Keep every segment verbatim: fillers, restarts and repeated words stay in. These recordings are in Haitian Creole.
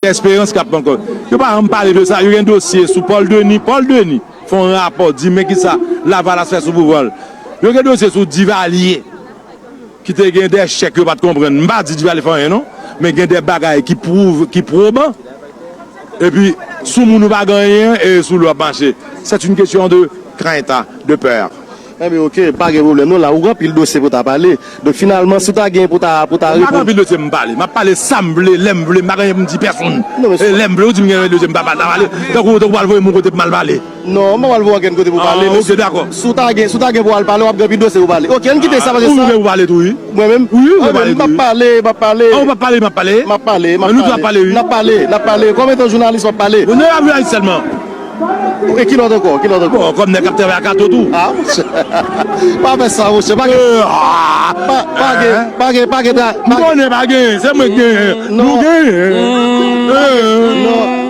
Esperans k ap ankò. Yo pa janm pale de sa. Yo gen dosye sou Paul Denis. Paul Denis fè yon rapò, di men kisa Lavalas fè sou pouvwa l. Yo gen dosye sou Divalye, ki te gen de chèk yo pa t konprann. M pa di Divalye fè anyen non, men gen de bagay ki pwouve, ki pwoban. Epi, sou moun ou pa gen anyen, e sou li w ap mache. C'est une question de crainte, de peur. Enben, oke, pa gen pwoblèm non, la ou gen anpil dosye pou ta pale. Donk, finalman, si w ta gen pou ta, pou ta reponn. M pa gen anpil dosye m pale. M ap pale sa m vle, lè m vle, m pa gen pou m di pèsonn. Non, men e lè m vle, ou di m gen dosye m pa pale, ta pale. Tankou, tankou w al voye m yon kote pou m al pale. Non, m pa pral voye w ankenn kote pou pale, men si, si w ta gen, si w ta gen pou w al pale, w ap gen anpil dosye pou pale. Oke, ann kite sa, paske sa. Ou gen pou pale tou, wi. Mwen menm? Wi, wi, ou gen pale tou, wi. M ap pale, m ap pale. Ah, ou p ap pale, m ap pale. M ap pale, m ap pale. Men nou tou ap pale, wi. N ap pale, n ap pale. Kòm etan jounalis, w ap pale. Bon, nou ap viv sèlman. E ki lòt ankò? Ki lòt ankò? Bon, kòm nèg k ap travay ak Kato tou. Ah, monchè. Pa fè sa, monchè. Pa gen, pa, pa gen, pa gen, pa gen, pa gen, pa gen. M konnen pa gen, se mwen k genyen. Nou genyen. Non.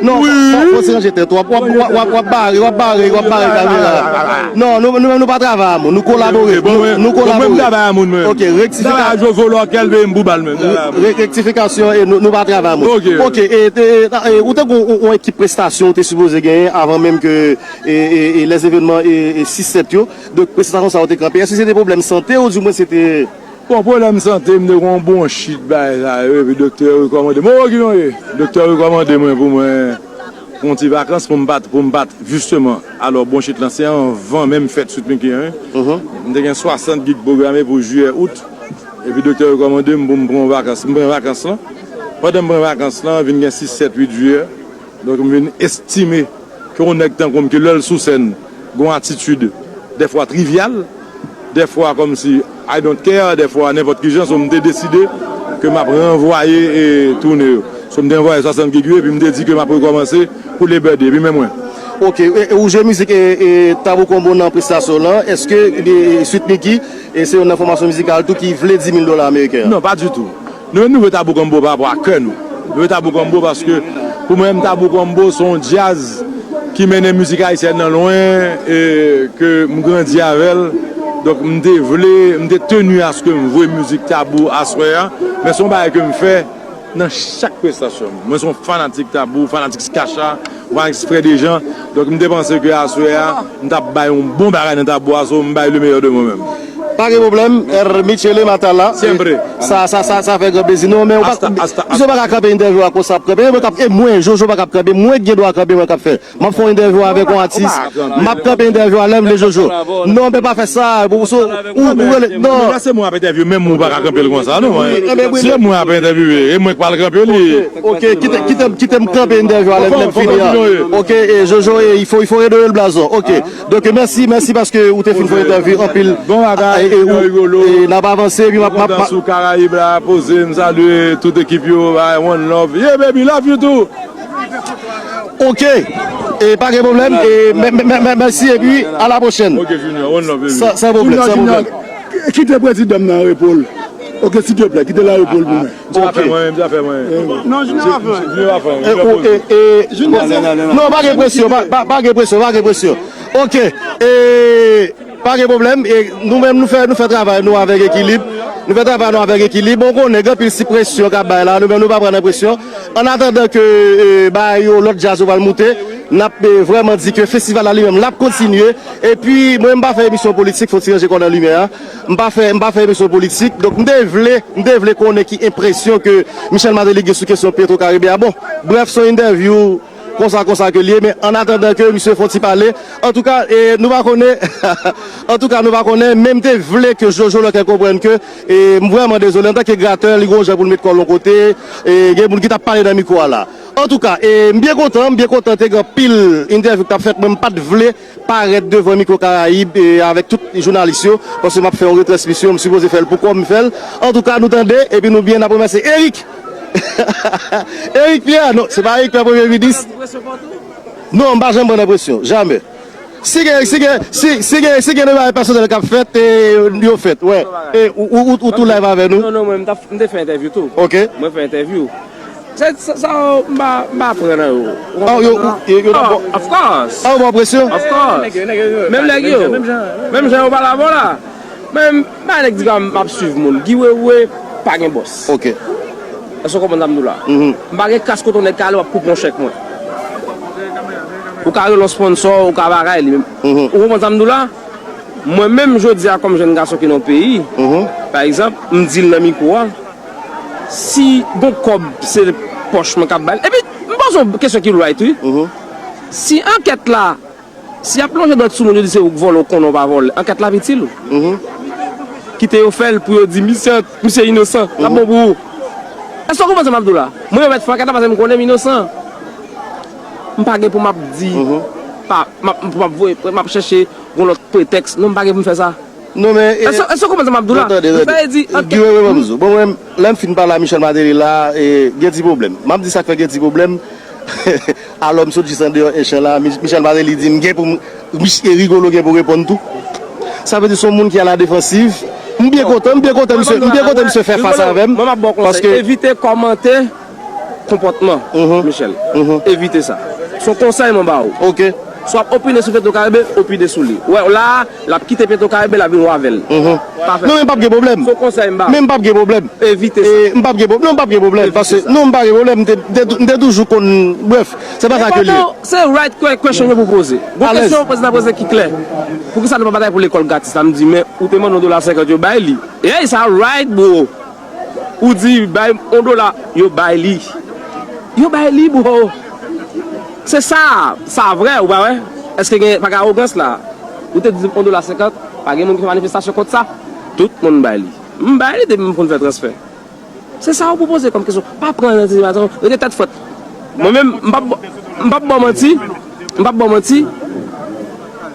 Non, fò, fò, fò ti ranje tèt ou. W ap, w ap, w ap, w ap bare, w ap bare, w ap bare kamera. Non, nou, nou, nou pa travay a moun. Nou kolabore. Nou, nou kolabore. Mwen, m travay a moun, mwen. Ok, rektifika-, m travay a Jojo Lòkèl, peye m pou bal, mwen. M travay a moun. Re-, rektifikasyon, e nou, nou pa travay a moun. Ok. Ok, e, e, e, ou te gon, on, on ekip prestasyon ou te sipoze genyen avan menm ke, e, e, e, lèzevènman, e, e, sis sèt yo. Donk, prestasyon sa yo te kanpe. Èske se te pwoblèm sante ou di mwen se te Bon, pwoblèm sante, m te gen yon bwonchit, bagay sa yo, epi doktè yo rekòmande m, o, ki jan w ye? Doktè yo rekòmande mwen pou mwen pran yon ti vakans pou m pa t, pou m pa t, jisteman. Alò, bwonchit lan, se anvan menm fèt Sweet Micky an, wi. M te gen swasant gig pwograme pou jiyè, out, epi doktè yo rekòmande m pou m pran yon vakans. M pran vakans lan. Pandan m pran vakans lan, vin gen sis, sèt, uit jiyè. Donk, m vin estime ke yon nèg tankou m ki lè l sou sèn, gen yon atitid dèfwa trivyal, dèfwa kòmsi I don't care, dèfwa nenpòt ki jan, so m te deside ke m ap ranvwaye, e, toune yo. So m te ranvwaye swasant gig yo, epi m te di ke m ap rekòmanse pou le birthday, epi men mwen. Ok, e, e, ou jwe mizik, e, e, Tabou Combo nan prestasyon w lan, èske, e, e, Sweet Micky, e, se youn nan fòmasyon mizikal tou ki vle di mil dola ameriken an? Non, pa ditou. Nou menm nou vle Tabou Combo pa rapò a kè nou. Nou vle Tabou Combo paske pou mwen menm Tabou Combo se yon djaz ki mennen mizik ayisyèn nan lwen e ke m grandi avè l. Donk m te vle, m te tenu à ce que m voye mizik Tabou aswè a. Men se yon bagay ke m fè nan chak prestasyon m. Mwen se yon fanatik Tabou, fanatik Skacha, fanatik Frè Dejan. Donk m te panse ke aswè a, m t ap bay yon bon bagay nan Tabou a, so m bay le meilleur de mwen menm. Pa gen pwoblèm, R. Michele Matala. Siempre. Sa, sa, sa, sa fè gran plezi nou, men ou pa, hasta, hasta, misye pa ka kanpe entèvyou a konsa ap kanpe. E mwen k ap, e mwen, Jojo pa k ap kanpe, mwen ki gen dwa kanpe, mwen k ap fè. M ap fè yon entèvyou avèk yon atis, m ap kanpe entèvyou a lè m vle, Jojo. Non, men pa fè sa, ou, ou, ou, ou rele, non. Men lè se mwen ap entèvyou, menm ou pa ka kanpe l konsa, non. Se mwen ap entèvyouwe, e mwen k pral kanpe li. Ok, kite, kite, kite m kanpe entèvyou a lè m fini an. Ok, e Jojo, e, il faut, il faut redorer le blason. Ok. Donk, mèsi, mèsi paske ou te fin fè entèvyou anpil. Bon bagay, e, e, ou, rigolo. E n ap avanse, epi m ap, m ap, m ap. Kontan sou Karayib la, poze, m salye tout ekip yo, bay, one love. Yeah, baby, love you too. Ok. E pa gen pwoblèm. E mè-, mè-, mè-, mè-, mèsi, epi a la pwochèn. Ok, Junior, one love, baby. San, san pwoblèm, san pwoblèm. Kite prezidan m nan repo l. Ok, silteplè, kite l nan repo l pou mwen. Ok. Zafè mwen, zafè mwen. Non, Junior pa fè. Junior pa fè. E, o, e, e, non, pa gen presyon, pa, pa, pa gen presyon, pa gen presyon. Ok, e, pa gen pwoblèm. E, nou menm, nou fè, nou fè travay nou avèk ekilib. Nou fè travay nou avèk ekilib. Bon, konnen, gen anpil ti presyon k ap bay la. Nou menm, nou pa pran nan presyon. An atandan ke, e, bagay yo, lòt djaz yo pral moute, n ap, e, vrèman di ke festival la li menm, l ap kontinye. Epi, mwen, m pa fè emisyon politik, fò ti ranje kò nan limyè a. M pa fè, m pa fè emisyon politik. Donk, m te vle, m te vle konnen ki enpresyon ke Michel Martelly gen sou kesyon Petro Caribe a. Bon, brèf, se yon entèvyou konsa, konsa ke l ye, men an atandan ke misye fè yon ti pale, antouka, e, nou pa konnen, antouka, nou pa konnen, men m te vle ke Jojo Lòkèl konprann ke, e, m vrèman dezole, antanke gratè, li gon jan pou l met kò l yon kote, e, gen moun ki t ap pale nan mikwo a la. Antouka, e, m byen kontan, m byen kontan, te gen anpil entèvyou k t ap fèt, mwen m pa t vle parèt devan Mikwo Karayib, e, avèk tout jounalis yo, paske m ap fè yon retransmisyon, m sipoze fè l pou kò m fè l. Antouka, nou tande, epi nou byen, n ap remèsye Eric. Eric Pierre, non, se pa Eric Pierre, premye minis. Non, m pa janm pran nan presyon, jamè. Si gen, si gen, si, si gen, si gen de bagay pèsonèl k ap fèt, e, yo fèt, wè. E, ou, ou, ou, ou tou live avè nou? Non, non, mwen, m t ap, m te fè entèvyou tou. Ok. Mwen fè entèvyou. Se, sa, sa yo, m pa, m pa pran nan yo. Ah, yo, yo, yo t ap ba w, of course. Ah, yo ba w presyon? Of course. Menm nèg yo. Menm jan yo pale avè w la. Men, m pa nèg di m ap swiv moun. Guy Wewe pa gen bòs. Ok. Èske w konprann sa m di w la? M pa gen kas kote yon nèg ka ale w ap koupe yon chèk mwen. Ou ka rele yon sponsor, ou ka bagay li. Ou konprann sa m di w la? Mwen menm jodi a kòm jèn gason ki nan yon peyi, pa egzanp, m di l nan mikwo a, si gon kòb se pòch mwen k ap ba l. Epi, m poze yon kesyon ki right wi. Si ankèt la, si y ap lonje dwèt sou moun yo di se ou k vòlè, ou konnen ou pa vòlè, ankèt la ap itil ou. Kite yo fè l pou yo di misye, misye inosan, l ap bon pou ou. Èske w konprann sa m ap di w la? Mwen yo mèt fè ankèt la paske m konnen m inosan. M pa gen pou m ap di, pa, m ap, pou m ap voye, m ap chèche yon lòt pretèks. Non, m pa gen pou m fè sa. Non, men, e, èske, èske w konprann sa m ap di w la? Non, tande, tande. Sa vle di, ankèt. Guy Wewe, ban m di w. Bon, mwen, lè m fin pale a Michel Martelly la, e, gen ti pwoblèm. M ap di sa k fè gen ti pwoblèm. Alò, m sot jis andeyò echanj la, Mich-, Michel Martelly di m gen pou m, Mich-, e, Rigolo gen pou reponn tou. Sa vle di se yon moun ki a la defansiv. M byen kontan, m byen kontan misye, m byen kontan misye fè fas avè m. Mwen, m ap ba w konsèy, paske evite kòmante konpòtman, Michel. Evite sa. Se yon konsèy mwen ba ou. Ok. Si w ap opine sou Petro Caribe, opine sou li. Ou wè, la, l ap kite Petro Caribe, l ap vin wa avè l. Pa fè sa. Non, men m p ap gen pwoblèm. Se yon konsèy m ba ou. Men m p ap gen pwoblèm. Evite sa. E, m p ap gen pwoblèm, non, m p ap gen pwoblèm. Paske, non, m pa gen pwoblèm, m te, m te, m te toujou konn, brèf, se pa sa ke l ye. Se right que-, question yo pou poze. Gon kesyon prezidan poze ki klè. Poukisa nou pa batay pou lekòl gratis la? M di, men ou te mande yon dola senkant, yo bay li. Ey, sa right, bro. Ou di, bay yon dola, yo bay li. Yo bay li, bro. Se sa, sa vrè, ou pa wè? Èske gen, pa gen awogans la? Ou te di yon dola senkant, pa gen moun ki fè manifestasyon kont sa? Tout moun bay li. M bay li depi m konn fè transfè. Se sa ou pwopoze kòm kesyon. Pa pran nan ti baton, rete tèt frèt. Mwen menm, m p ap, m p ap ba w manti, m p ap ba w manti.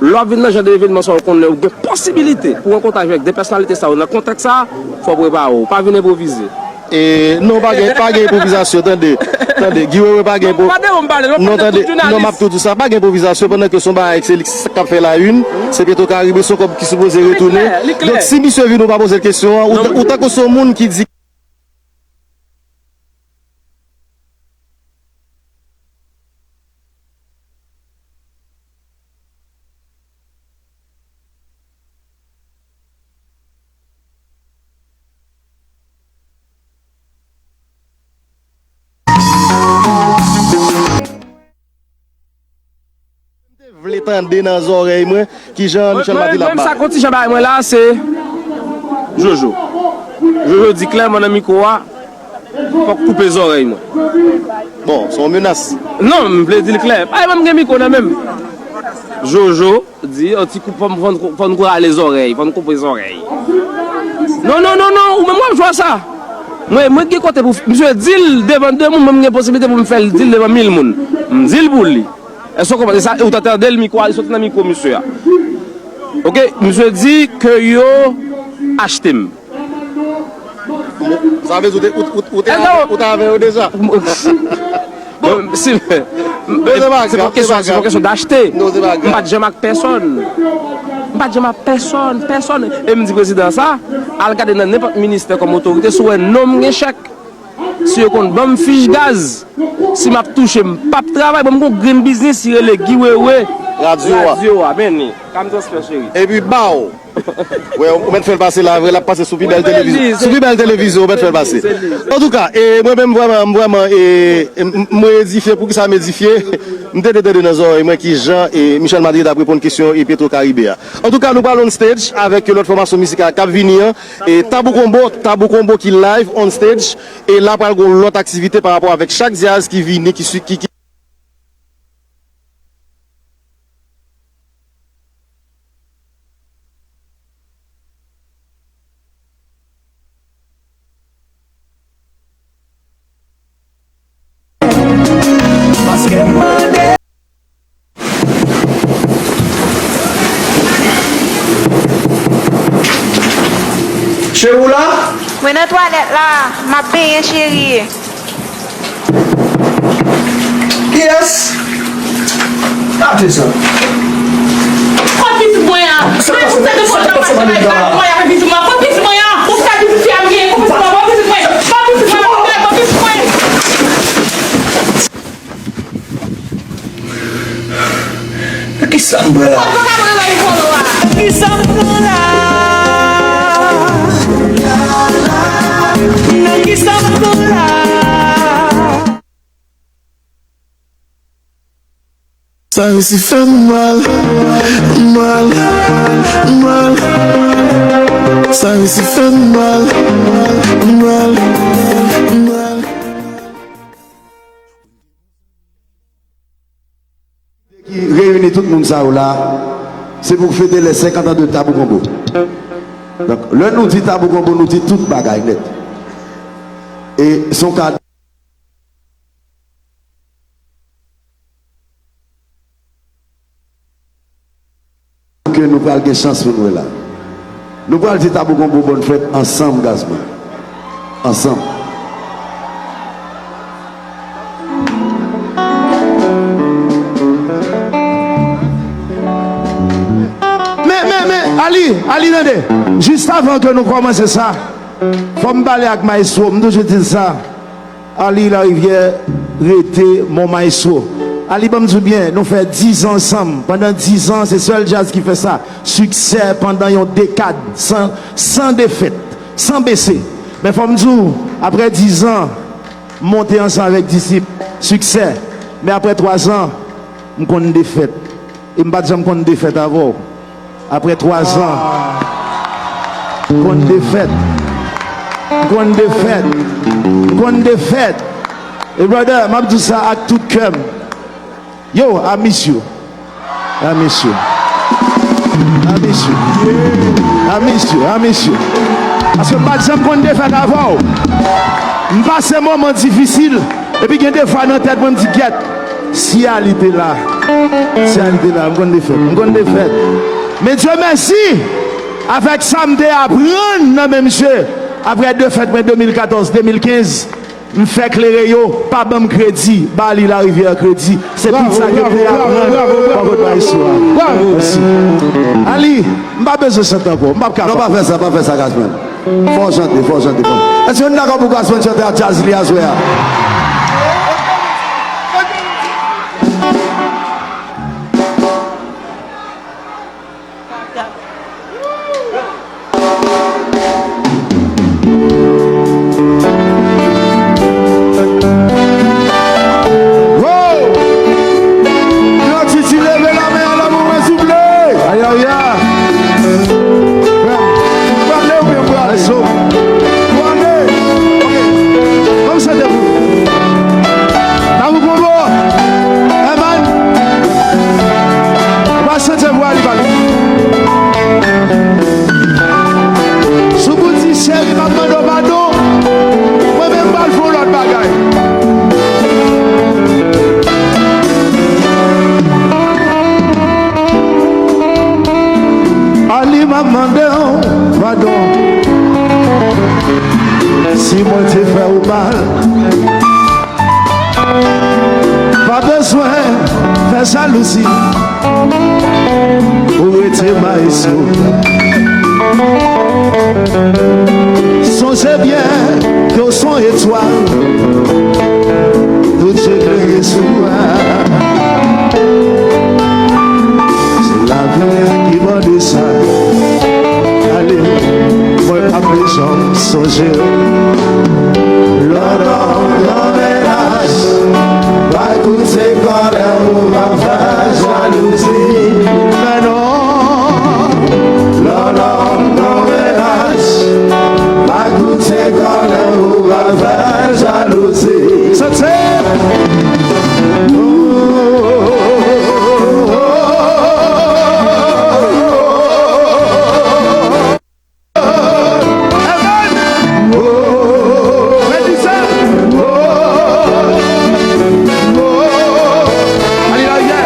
Lè w ap vin nan jan de evènman sa yo, ou konnen ou gen posibilite pou rankontre avèk de pèsonalite sa yo nan kontèks sa, fò w prepare w. Pa vin enpwovize. E, non, pa gen, pa gen enpwovizasyon, tande. Tande, Guy Wewe pa gen enpwo-, non, tande, non, m ap tou di sa, pa gen enpwovizasyon pandan ke se yon bagay ke se li k ap fè la une, se Petro Caribe, se yon kòb ki sipoze retounen. Donk, si misye vin, ou pa poze l kesyon an, ou, ou tankou se yon moun ki di M te vle tande nan zòrèy mwen kijan Michel Martelly ap pale. Mwen, mwen, mwen, sa konn ti jan bagay mwen la, se Jojo. Jojo di klèman nan mikwo a, fòk koupe zòrèy mwen. Bon, se yon menas. Non, m vle di l klè. Pa mwen m gen mikwo nan men m. Jojo di, yon ti koup, fò n, fò n, fò n rale zòrèy, fò n koupe zòrèy. Non, non, non, non, ou menm w ap jwe sa. Mwen, mwen gen kote pou misye di l devan de moun, mwen m gen posibilite pou m fè l di l devan mil moun. M di l pou li. Èske w konprann? E sa, ou ta tande l mikwo a, li soti nan mikwo misye a. Ok, misye di ke yo achte m. Sa vle di ou te, ou, ou, ou te avè, ou te avè yo deja? Bon, si, se pa kesyon, se pa kesyon dachte. M pa t janm ak pèsòn. M pa t janm ak pèsòn, pèsòn. E m di prezidan sa, al gade nan nenpòt ministè kòm otorite, si w wè non m gen chèk. Si yo konn ban m fich gaz, si m ap touche, m p ap travay. Bon, m gon grenn biznis, li rele Guy Wewe. Radyo a. Radyo a, men li. Ka m transfè, cheri. Epi ba w. Wè, ou mèt fè l pase la, vre, l ap pase sou pi bèl televizyon. Sou pi bèl televizyon, ou mèt fè l pase. Antouka, e, mwen menm, vrèman, m vrèman, e, e, m, m edifye, poukisa m edifye? M te tande nan zòrèy mwen kijan, e, Michel Martelly t ap reponn kesyon, e, Petro Caribe a. Antouka, nou pral on stage avèk lòt fòmasyon mizikal k ap vini an. E Tabou Combo, Tabou Combo ki live on stage. E la pral gon lòt aktivite pa rapò avèk chak dyaz ki vini, ki, ki, ki Cheri w la? Mwen nan twalèt la, m ap benyen cheri. Kiyès? Gade sa. Kot pitit mwen an? Sa k pase, sa k pase, sa k pase, manmi, la? Kot pitit mwen an? Kot pitit mwen an? Kot pitit mwen an? Kot pitit mwen an? Kot pitit mwen an? Nan kisa m pran la? Nan kisa m pran la? Nan kisa m pran la? Sa resi fè m mal, mal, mal. Sa resi fè m mal, mal, mal. Ki reyini tout moun sa yo la, se pou fete lè senkant an de Tabou Konbo. Donk, lè nou di Tabou Konbo, nou di tout bagay nèt. E se yon kado ke nou pral gen chans pou nou wè la. Nou pral di Tabou Konbo bòn fèt ansanm, Gazman. Ansanm. Men, men, men, Ali, Ali, tande. Jis avan ke nou kòmanse sa, fò m pale ak maestro, m toujou di l sa. Ali Larivière rete mon maestro. Ali, ban m di w byen, nou fè diz an ansanm. Pandan diz an, se sèl djaz ki fè sa. Siksè pandan yon dekad, san, san defèt, san bese. Men fò m di w, apre diz an, m monte ansanm avèk Disip, siksè. Men apre twa zan, m konn defèt. E m pa t janm konn defèt avè w. Apre twa zan, m konn defèt. M konn defèt. M konn defèt. E brother, m ap di w sa ak tout kè m. Yo, I miss you. I miss you. I miss you. I miss you. I miss you. Paske m pa t janm konn defèt avè w. M pase moman difisil. Epi gen de fwa nan tèt mwen, m di, "Gyèt, si Ali te la, si Ali te la, m konn defèt, m konn defèt." Men Dye mèsi, avèk sa m te aprann nan men misye, apre defèt mwen de mil katòz, de mil kenz, m fè klere yo pa ban m kredi, ba Ali Larivière kredi. Se tout sa ke m te aprann. Bravo, bravo, bravo, bravo, bravo. Mèsi. Ali, m pa bezwen chante ankò. M p ap kapab. Non, pa fè sa, pa fè sa, Gazman. Fò w chante, fò w chante, fò w. Èske nou dakò pou Gazman chante ak djaz li aswè a? Wow! Gratitude, leve la men anlè pou mwen, souple! Aya, aya! Prale oubyen prale? Prale. Ok. Ban m chante pou ou. Tabou Konbo. Eman. Ou pa chante pou Ali, pale. Si w pou di cheri, m ap mande w padon, mwen menm m pral fè yon lòt bagay. Ali, m ap mande w padon si mwen te fè w mal. Pa bezwen fè jalouzi, ou rete maestro. Sonje byen ke w se yon etwal, tout je klere sou ou. Se lavi ki mande sa. Ale, mwen p ap janm sonje w. Lòlò, gran mennaj, pa koute kòlè ou, pa fè jalouzi. Men non. Lòlò, gran mennaj, pa koute kòlè ou, pa fè jalouzi. Santi. Amen. Oh, mèt di sa. Oh, oh. Alelouya.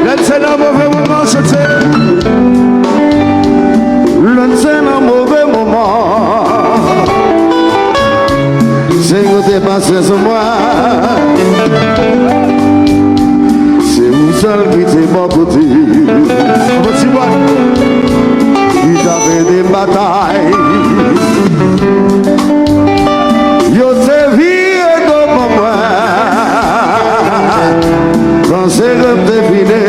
Lè n se nan move moman, se, se. Lè n se nan move moman. Senyè te pase sou mwen. Se ou sèl ki te bò kote. Ki t ap ede m batay. Yo te vire do ban mwen. Panse ke m te fini.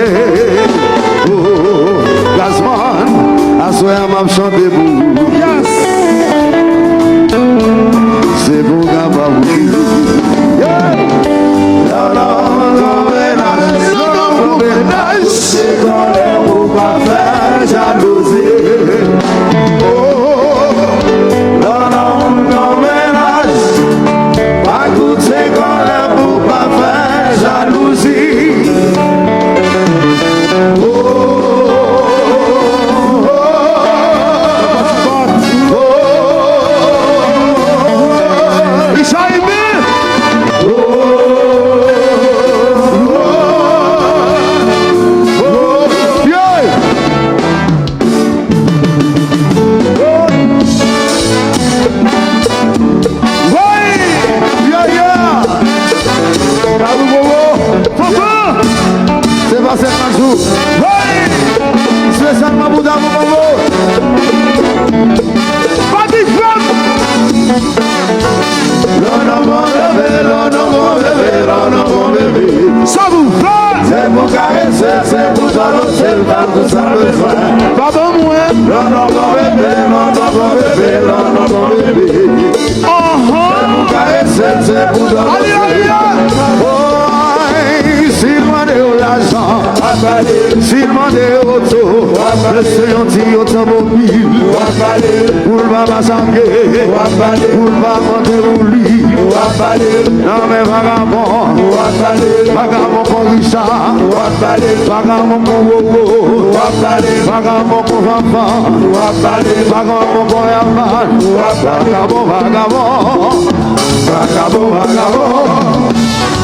Oh, Gazman, aswè a m ap chante pou ou. Yes. Se pou w kapab ri. Yeah. Non, non, non, non, non, non, non, non. Si l mande oto, se yon ti otomobil. Pou l pa masake, pou l pa mande pou li. Nan men vagabon, vagabon kon Richa, vagabon kon Wowo, vagabon kon Fanfan, vagabon kon Herman. Vagabon, vagabon, vagabon, vagabon.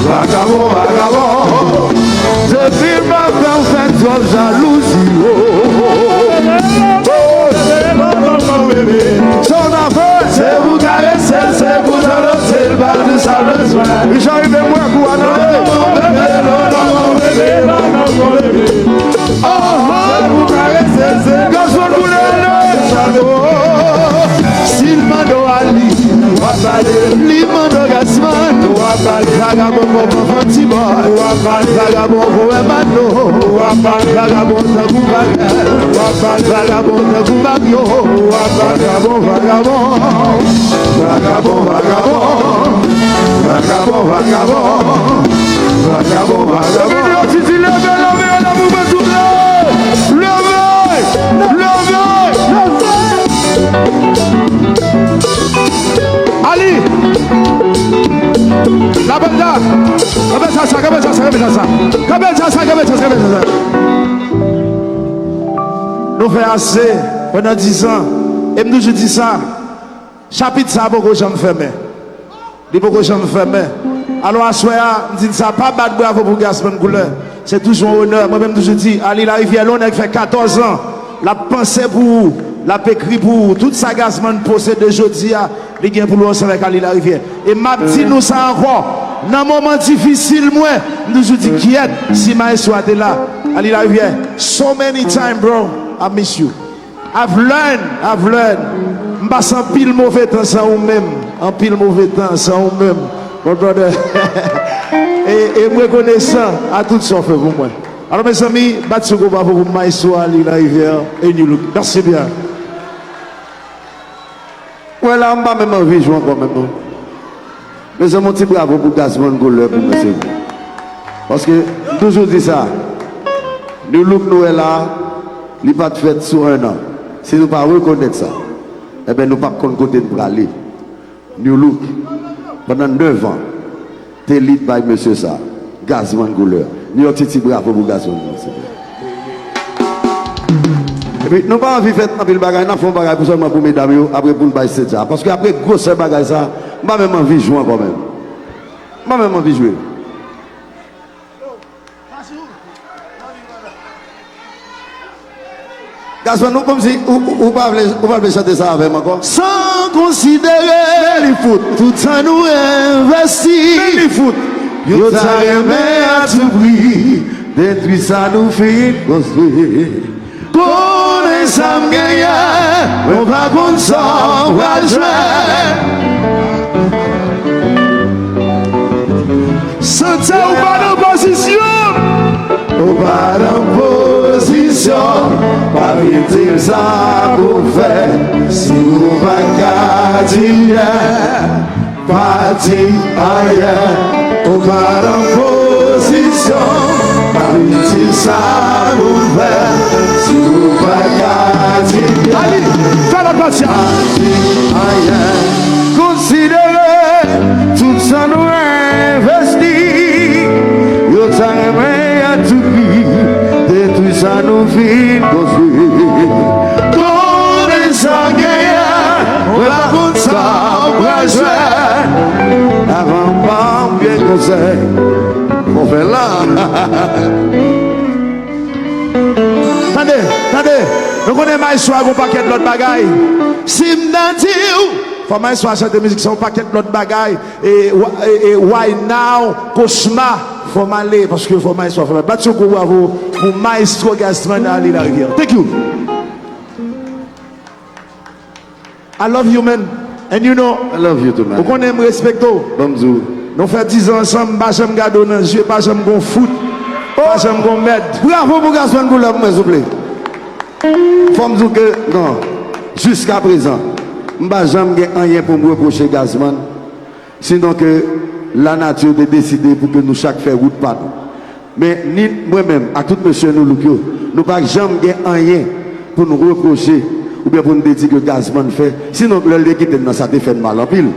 Vagabon, vagabon. Depi m pa fè w fè twòp jalouzi, oh. Sa w ta fè? Se pou karese l, se pou tande l, se l pa di sa l bezwen. Li ja rive mwen kou a nan. Vagabon, vagabon, vagabon. Gazman koule ale. Si l mande w Ali, w ap pale. Li mande w Gazman, w ap pale. Vagabon konprann Fanti Bòy, w ap pale. Vagabon konprann Mano, w ap pale. Vagabon tankou Bagay, w ap pale. Vagabon tankou Mario, w ap pale. Vagabon, vagabon. Vagabon, vagabon. Vagabon, vagabon. Vagabon, vagabon. Yo di, di, leve, leve, leve, mwen souple. Leve, leve, leve. Ali. La banda. Kanpe sa, sa, kanpe sa, sa, kanpe sa, sa. Kanpe sa, sa, kanpe sa, sa, kanpe sa, sa. Nou fè ase pandan diz an. E m toujou di sa. Chapit sa a poko janm fèmen. Li poko janm fèmen. Alò, aswè a, m di n sa, pa bat bravo pou Gazman Koulè. Se toujou yon onè. Mwen menm, m toujou di, Ali Larivière, yon nèg fè katòz an, l ap panse pou ou, l ap ekri pou ou. Tout sa Gazman posede jodi a, li gen pou l wè ansanm avèk Ali Larivière. E m ap di nou sa ankò, nan moman difisil mwen, m toujou di, kyèt, si maestro a te la, Ali Larivière, so many time, bro, I miss you. I've learned, I've learned. M pase anpil move tan san ou menm. Anpil move tan san ou menm. My brother. E, e m rekonesan a tout sa w fè pou mwen. Alò, mezanmi, bat yon gwo bravo pou maestro Ali Larivière e New Look. Mèsi byen. Wè la, m pa menm anvi jwe ankò menm non. Mezanmi, yon ti bravo pou Gazman Koulè pou mwen, se vre. Paske, m toujou di sa, New Look nou wè la, li pa t fèt sou en an. Si nou pa rekonèt sa, enben, nou p ap konn kote n prale. New Look, pandan nèf an, te lead by mesye sa, Gazman Koulè. New York City, bravo pou Gazman Koulè, silvouplè. Epi, nou pa anvi fè anpil bagay, n ap fè yon bagay pou sèlman pou medam yo, apre pou n bay stage sa. Paske apre gwosè bagay sa, m pa menm anvi jwe ankò menm. M pa menm anvi jwe. Gazman, nou kòmsi ou, ou, ou pa vle, ou pa vle chante sa avè m ankò? San konsidere. Men li fout. Tout sa nou envesti. Men li fout. Yo ta renmen a tou pri detwi sa nou fin konstwi. Konnen sa m genyen, mwen pa konn sa w pral jwenn. Sante ou pa nan pozisyon. Ou pa nan pozisyon, pa vin di m sa pou fè. Si ou pa ka di yè, pa di anyen. Ou pa nan pozisyon, pa vin di m sa pou fè. Si ou pa ka di yè, ali, fè lòt pati a, pa di anyen. Konsidere tout sa nou envesti. Yo ta renmen a tou pri detwi sa nou fin konstwi. Konnen sa genyen, mwen pa konn sa w pral jwenn. Avan m ban m byen konsèy, fò fè la. Tande, tande, nou konnen maestro a gon pakèt lòt bagay. Si m ta di w, fò maestro a chante mizik sa, yon pakèt lòt bagay. E, wa- e, e, Why Now, Kochma, fò m ale, paske fò maestro a fè m bat yon gwo bravo pou maestro Gazman Ali Larivière. Thank you. I love you, man. And you know, I love you too, man. Ou konnen m respekte w. Ban m di w. Nou fè diz an ansanm, m pa janm gade w nan je, pa janm gon fout, pa janm gon mèd. Bravo pou Gazman Koulè pou mwen, souple. Fò m di w ke, non, jiskaprezan, m pa janm gen anyen pou m repwoche Gazman, sinon ke lanati te deside pou ke nou chak fè wout pa nou. Men ni mwen menm ak tout mesye Nou Look yo, nou pa janm gen anyen pou n repwoche oubyen pou n te di ke Gazman fè. Sinon, lè l te kite n nan, sa te fè n mal anpil.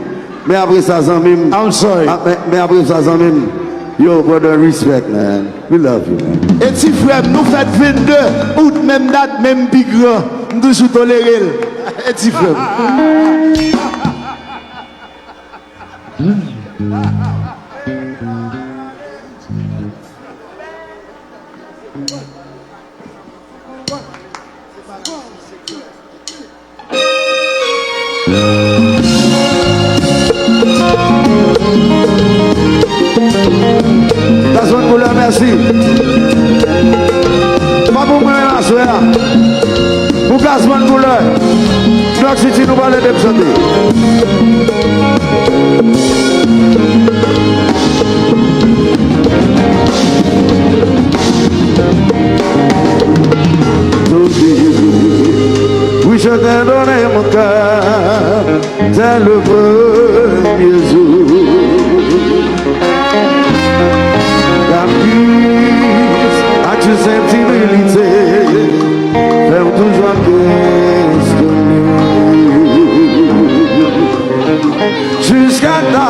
Men apre sa, zanmi m, I'm sorry. A, men, men apre sa, zanmi m, yo, brother, respect, man. We love you, man. E ti frè m, nou fèt vennde out, menm dat, menm pi gran. M toujou tolere l. E ti frè m. Gazman Koulè, mèsi. Pa pou mwen menm aswè a. Pou Gazman Koulè. New York City, nou pale de m chante. Wi, je t'ai donné mon cœur dès le premier jour. Caprice, as-tu cette humilité, faire toujours questionner. Jusqu'à ta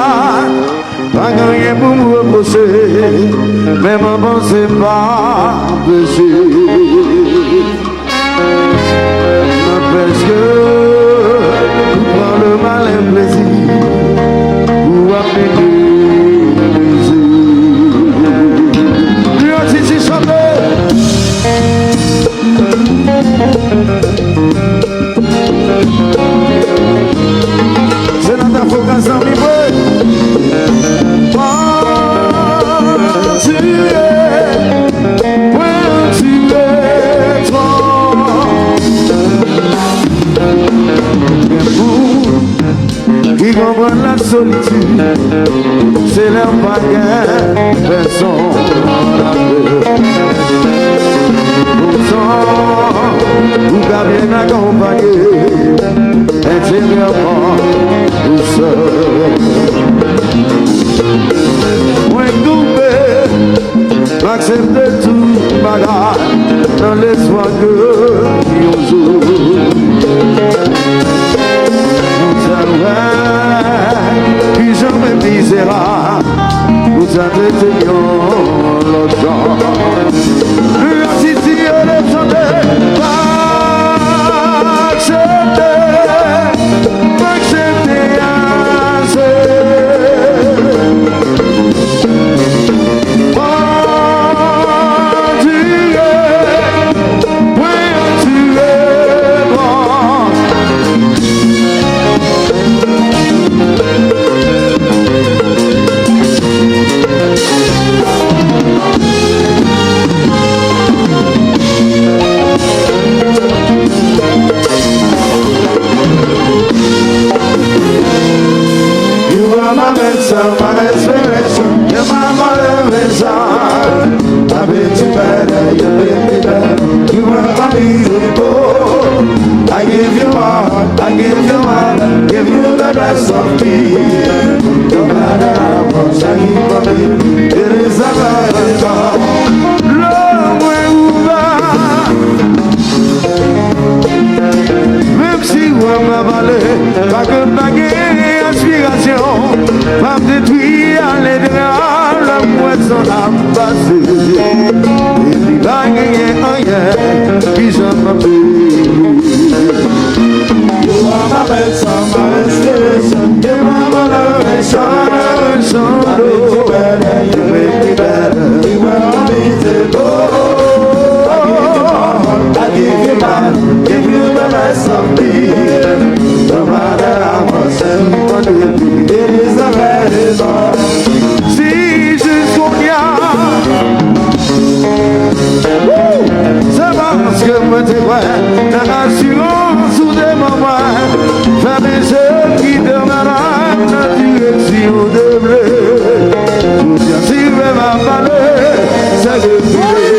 Pa gen anyen pou m repwoche, menm an panse pa peche. N'empêche que ou pran le malin plaisir pou ap mete plezi. Leon Titi chante. Senatè Fokal, zanmi mwen. Mwen tire, mwen tire twò. Ki konprann lasolitid, se lè w pa gen pèsonn avè w. Poutan, ou ka byen akonpaye, enteryèman ou sèl. Mwen koube, m aksepte tout bagay nan lespwa ke yon jou nou ta wè kijan mwen mizerab nou ta trete yon lòt jan. Gratitid e lechante pa aksepte, pa aksepte ase. You are my answer, my inspiration. You're my motivation. I've been too bad, you make me better. You are my miracle. I give you all, I give you all, give you the best of me. No matter how much I give of you, it is a miracle. Lè mwen ouvè Menm si wè m pa pale, pa ke m pa gen enspirasyon, m ap detwi ale devan lè m wè san ap pase. Epi pa genyen anyen ki janm ap peye. You are my best, my inspiration, you're my motivation. You make me better, you make me better. You are unbeatable. I give you all, give you the best of me. No matter how much them want to be, it is the best of me. Si jis kounye a, woo, se paske mwen te kwè nan asirans ou te ban mwen. Fèmen je m, kite m ale nan direksyon ou te vle. Pou byen si vle m ap pale, se defile.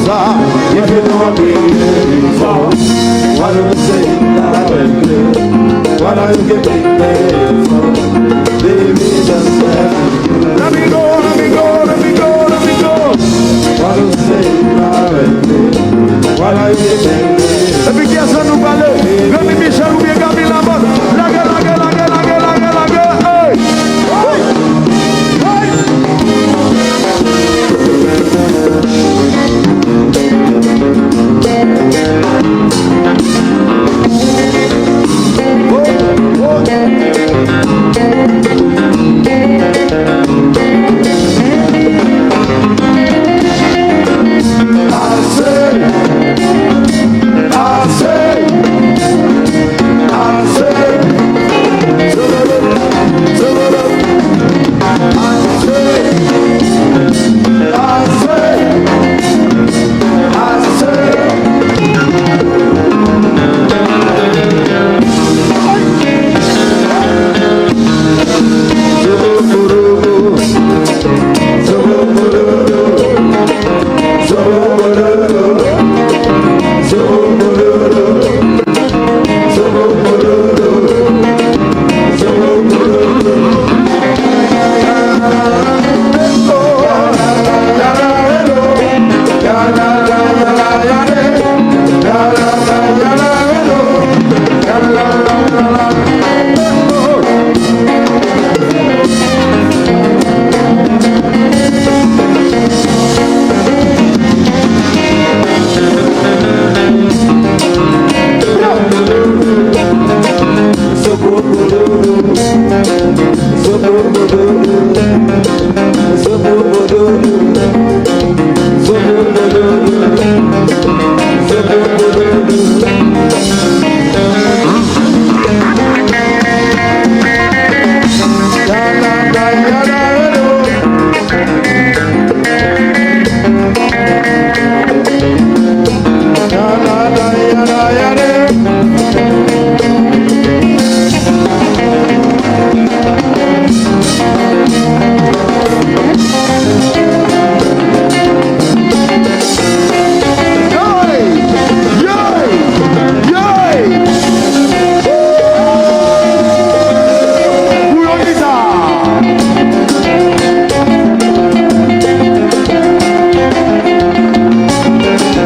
Sa, if you don't bring me for, why don't you say it loud and clear? Why don't you give me the for? Baby, just let me go. Let me go, let me go, let me go. Why don't you say it loud and clear? Why don't you give me the Epi kiyès la nou pale? Remy Michel oubyen Camille Lamothe? Lage, lage, lage, lage, lage, lage. Hey! Hey! Hey!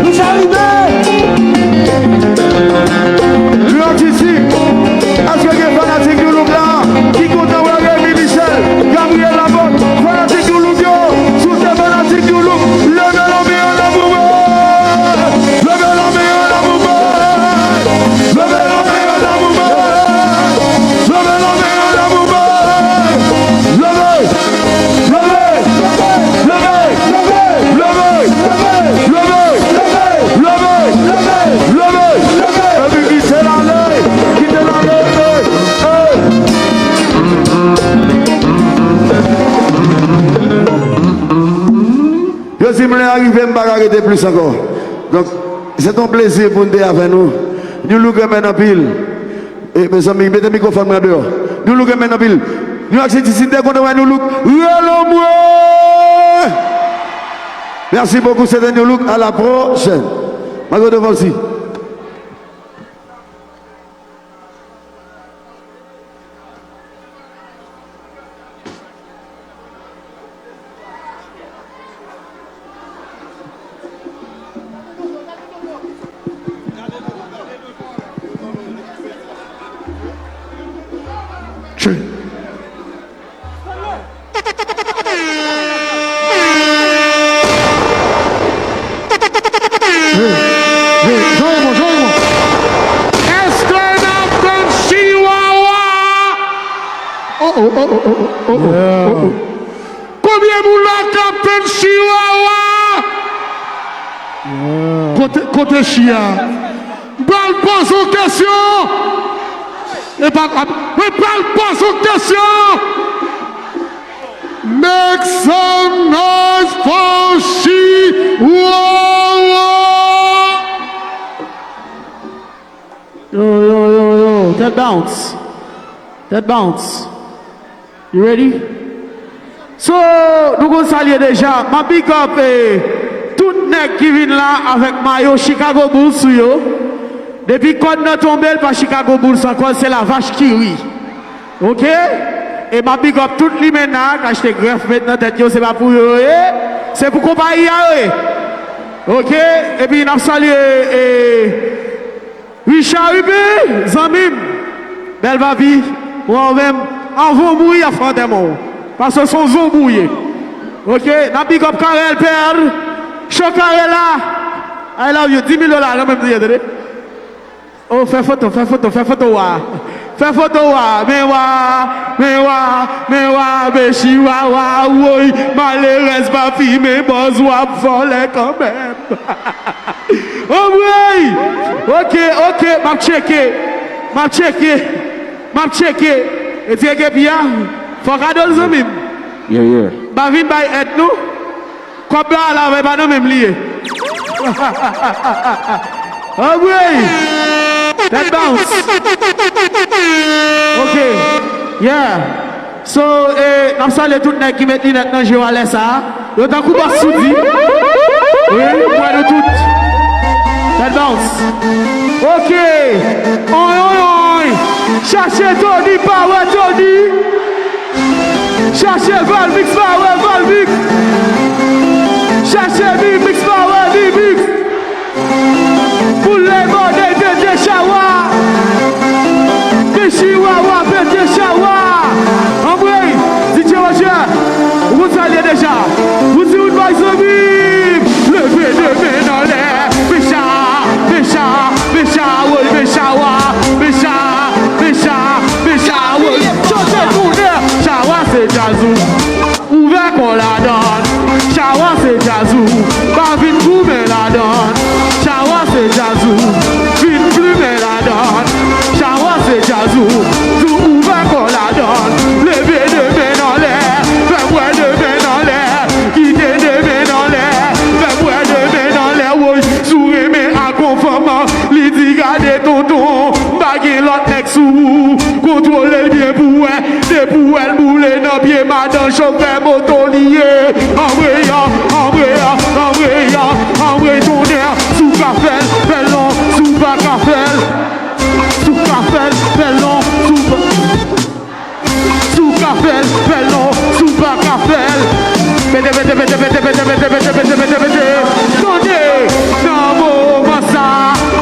Nou sa rive! Lòt isi, èske gen fanatik Youlook la ki kontan wè Remy Michel, Gabriel Lamothe, fanatik Youlook yo? Si w se fanatik Youlook, leve lanmen an la pou mwen! Leve lanmen an la pou mwen! Leve lanmen an la pou mwen! Leve lanmen an la pou mwen! Leve! Leve! Leve! Epi kite l ale! Kite l ale! Hey! Yo di m lè a rive, m pa ka rete plis ankò. Donk, se t on plezi pou n te avè nou. Youlook renmen n anpil. E, mezanmi, mete mikwofòn mwen andeyò. Youlouk renmen n anpil. New York City, si n te kontan wè Youlouk, rele mwen! Merci beaucoup, c'était Youlouk. À la prochaine. Marco De Volcy. Hey, hey, Jean Raymond, Jean Raymond. Èske n ap tann Chiwawa? Oh, oh, oh, oh, oh, oh, oh, oh, oh. Konbyen moun la k ap tann Chiwawa? Kote, kote Chi a? M pral poze w kesyon. E pa, mwen pral poze w kesyon. Make some noise for Chiwawa. Yo, yo, yo, yo, tèt bounce. Tèt bounce. You ready? So, nou konn sa l ye deja. M ap big up, eh, tout Nèg ki vin la avèk mayo Chicago Bulls sou yo. Depi kòd nan tonbe, l pa Chicago Bulls ankò, se la vach ki ri. Oke? E m ap big up tout limena k achte grèf met nan tèt yo, se pa pou yo ye, se pou konpayi a yo ye. Oke? Epi n ap salye e, Richard Ruby, zanmi m, bèl papi, mwen menm, anvan w mouri, y ap fè antèman w. Paske se yon zonbi w ye. Oke, n ap big up Karel Pèr, cho Karel la. I love you, dis mil dola, nan menm li ye, tande. Oh, fè foto, fè foto, fè foto wa. Fè foto wa, men wa, men wa, men wa, men chiwawa, woy, malerèz pa fimen, bòz w ap vòlè kanmenm. Anmwey! Oke, oke, m ap tcheke. M ap tcheke. M ap tcheke. E ti ekepi a, fò kado l zanmi m. Yeah, yeah. M pa vin bay èd nou. Kòb la la, men pa nan menm li ye. Anmwey! Let's bounce. Oke. Yeah. So, eh, n ap salye tout nèg ki met linèt nan je yo alè sa a. Yo tankou bòs Soudi. Wi, m wè nou tout. Let's bounce. Oke. Oy, oy, oy. Chache Tony, pa wè Tony. Chache Valmix, pa wè Valmix. Chache Mimix, pa wè Mimix. Boule bòdèy pete chawa. Pete chiwawa, pete chawa. Anmwey, D J Roger, ou konn sa l ye deja. Ou di ou bay zanmi m. Leve de men nan lè. Mecha, mecha, mecha, woy, mecha wa. Mecha, mecha, mecha, woy. Chante kounè. Chawa se djaz ou. Ouvè kò ladann, chawa se djaz ou, pa vin goumen ladann. Chawa se djaz ou, vin plimen ladann. Chawa se djaz ou, di w ouvè kò ladann. Leve de men n anlè, fè m wè de men n anlè. Kite de men n anlè, fè m wè de men n anlè. Woy, si w renmen ak yon fanm, li di gade tonton, m pa gen lòt nèg sou ou. Kontwole l byen pou w wè. Depi w wè l boule nan pye madan chofè moto li ye. Anmwey, anmwey, anmwey, anmwey tonnè. Si w ka fè l, fè l non. Si w pa ka fè l, si w ka fè l, fè l non. Si w pa, si w ka fè l, fè l non. Si w pa ka fè l. Pete, pete, pete. Tande, nan moman sa,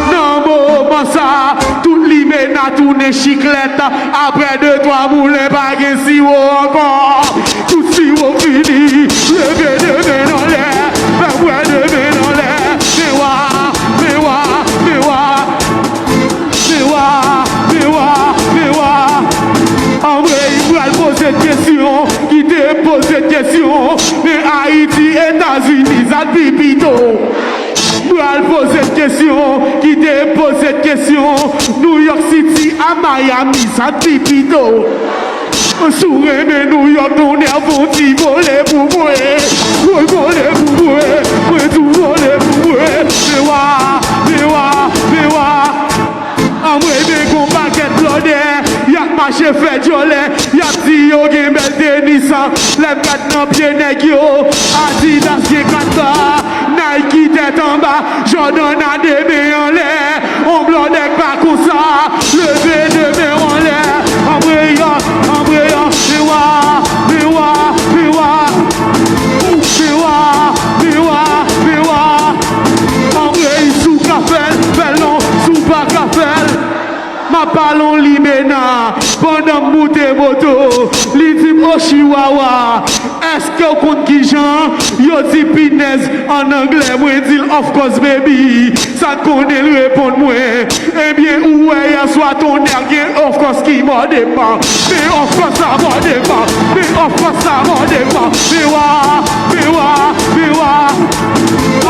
nan moman sa, tout limena tounen chiklèt. Apre de twa moulen, pa gen siwo ankò. Tout siwo fini. Leve de men n anlè. Fè m wè de men n anlè. Men wa, men wa, men wa. Men wa, men wa, men wa. Anmwey, m pral poze kesyon. Kite m poze kesyon. Men Ayiti, Etazini, sa t pi pito. M pral poze kesyon. Kite m poze kesyon. New York City a Miami, sa t pi pito. Si w renmen New York, tonnè, fè yon ti vole pou mwen. Woy, vole pou mwen. Mwen di w vole pou mwen. Men wa, men wa, men wa. Anmwey, men gon pakèt blòdè. Y ap mache fè djòlè. Y ap di yo gen bèl tenis. Lè m gad nan pye nèg yo, Adidas gen kat la. Nike tèt anba, Jordan a de men anlè. On blòdè k pa konsa. Leve de men w anlè. Anmwey, anmwey, men wa, men wa, men wa. Men wa, men wa, men wa. Anmwey, si w ka fè l, fè l non. Si w pa ka fè l. M ap pale yon limena pandan m moute moto. Li di m, o chiwawa, èske w konn kijan yo di pinèz an anglè? Mwen di l, of course, baby. Sa n konnen l reponn mwen. Ebyen, ou wè yèswa tonnè gen of course ki mòde m. Men of course la mòde m. Men of course la mòde m. Men wa, men wa, men wa.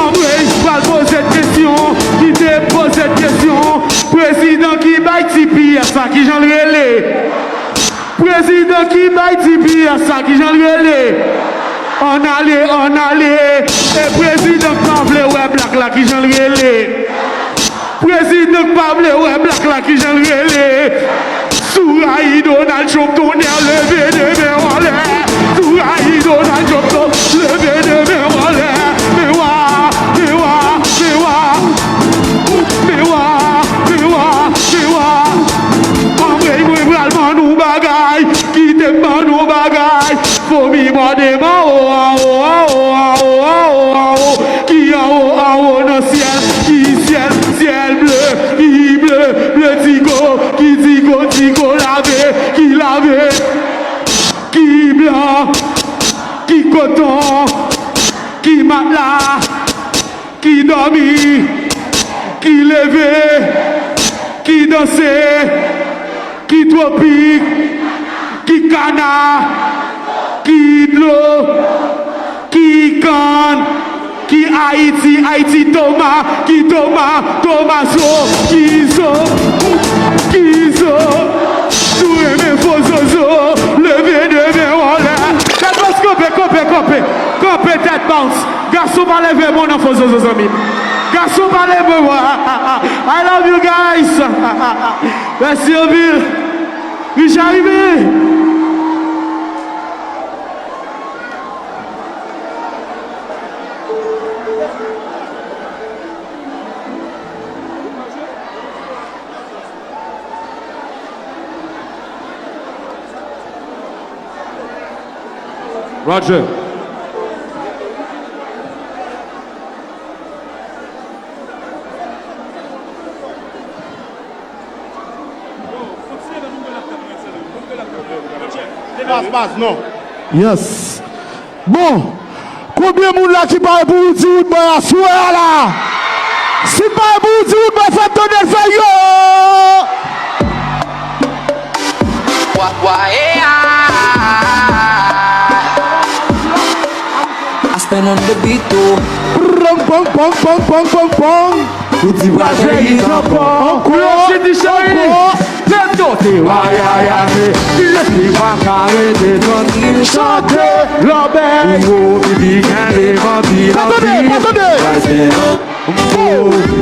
Anmwey, pral poze kesyon. Kite m poze kesyon. Prezidan ki bay T P S la, kijan l rele? Prezidan ki bay T P S la, kijan l rele? Ann ale, ann ale. E prezidan k pa vle wè blak la, kijan l rele? Prezidan k pa vle wè blak la, kijan l rele? Si w rayi Donald Trump, tonnè, leve de men w anlè. Si w rayi Donald Trump, leve de men w anlè. Men wa, men Koton, ki matla, ki dòmi, ki leve, ki danse, ki twopik, ki kana, ki dlo, ki kann, ki Ayiti, Ayiti Toma, ki Toma, Tomaso, ki zo, ki zo. Nou renmen fo zozo, leve de men w anlè. Tèt bòs, kanpe, kanpe, kanpe. Kanpe tèt bounce. Gason pa leve bon nan fo zozo, zanmi. Gason pa leve bon. I love you guys. Mèsi anpil. Richard Rivé. Roger. Pas, pas, non. Yes. Bon, konbyen moun la ki pare pou Roody Roodboy aswè a la? Si n pare pou Roody Roodboy, fè m tande l fè yo! I spend on the beat, oh. Pong, pong, pong, pong, pong, pong, pong. Ou di pral fè hit ankò. Ankò. Yo, Sidi cheri. Ankò. Tèt yo te wayayate. Kilès ki pa ka rete trankil? Chante. Lòbèy. Ou obi di gen devan pi. Pa tande, pa tande. Pral fè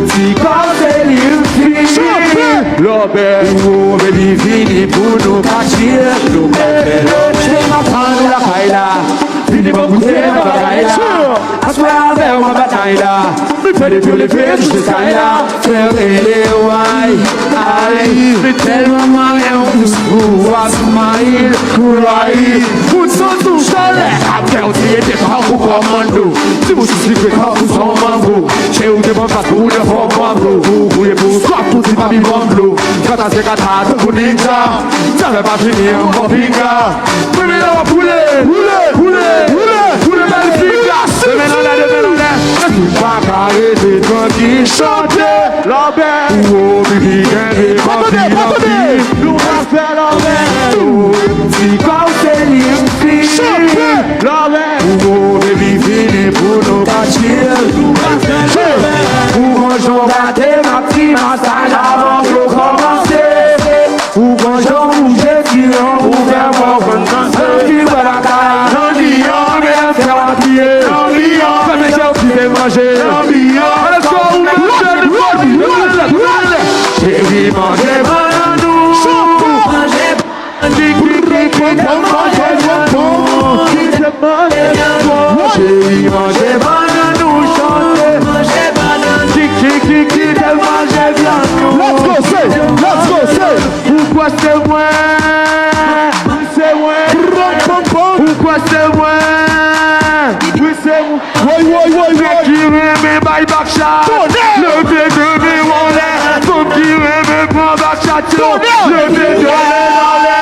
Ti kò se li m fini. Lòbèy, ou baby vini pou nou ka chill. Nou pral fè lòbèy. Se maten nou lakay la. Vini ban goute nan bagay la. Aswè avè w an batay la. Fè depi w leve touche sky la. Fè rele w ay, ay. Mi tèlman renmen w, w ap smile, cry. Fout sou tou chalè. Ap fè w tire tèt tankou kòmando. Ti bouch ou sikre tankou son mango. Cheri ou te ban fas pou ou nan fòm mango. Pou ou gouye pou ou swaf pou ti papi banm dlo. Kata se kata tankou ninja. Zafè pa fini ankò pinga. Premye lè w ap boule. Boule, boule, boule, boule bèl pinga. De men anlè, de men anlè. Mwen pa ka rete trankil chante. Lòbèy. Ou obi di gen de anpil anpil. Nou pa fè lòbèy. Ti kò w se li m fini. Lòbèy. Ou baby vini pou nou ka chill. Ou gon jan w gade m ap ti masaj avan show kòmanse. Ou gon jan w bouje ti long ou fè mò konn danse. Anpil bò lakay la nan liyon, men fè w apiye nan liyon. Fèmen je w kite manje nan liyon. Let's go, let's go, let's go. Cheri manje bannann ou. Cheri manje bannann ou chante. Kite manje vyann ou. Let's go, say, let's go, say. Ou kwè se mwen? Wi, se mwen. Ou kwè se mwen? Wi, se mwen. Woy, woy, woy, woy. Nèg ki renmen bay back shot. Leve de men w anlè. Fanm ki renmen pran back shot yo. Leve de men anlè.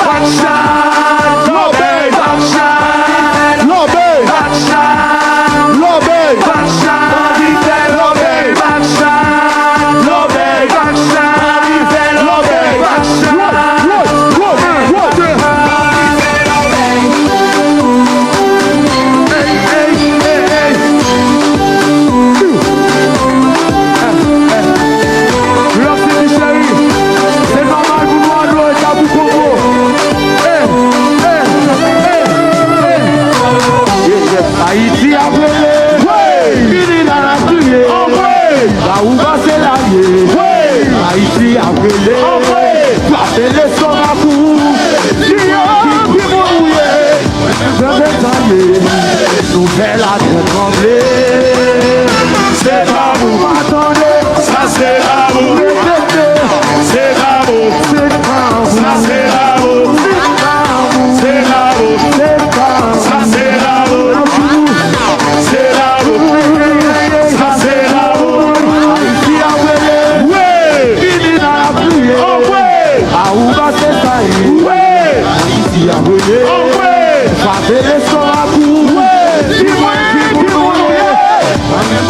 Back shot. Lòbèy. Back shot. Lòbèy. Back shot. Lòbèy. Back shot. Anvi fè lòbèy. Back shot. Lòbèy. Back shot. Anvi fè lòbèy. Back shot. Woy, woy, woy, woy. Love City cheri, se nòmal pou nou adore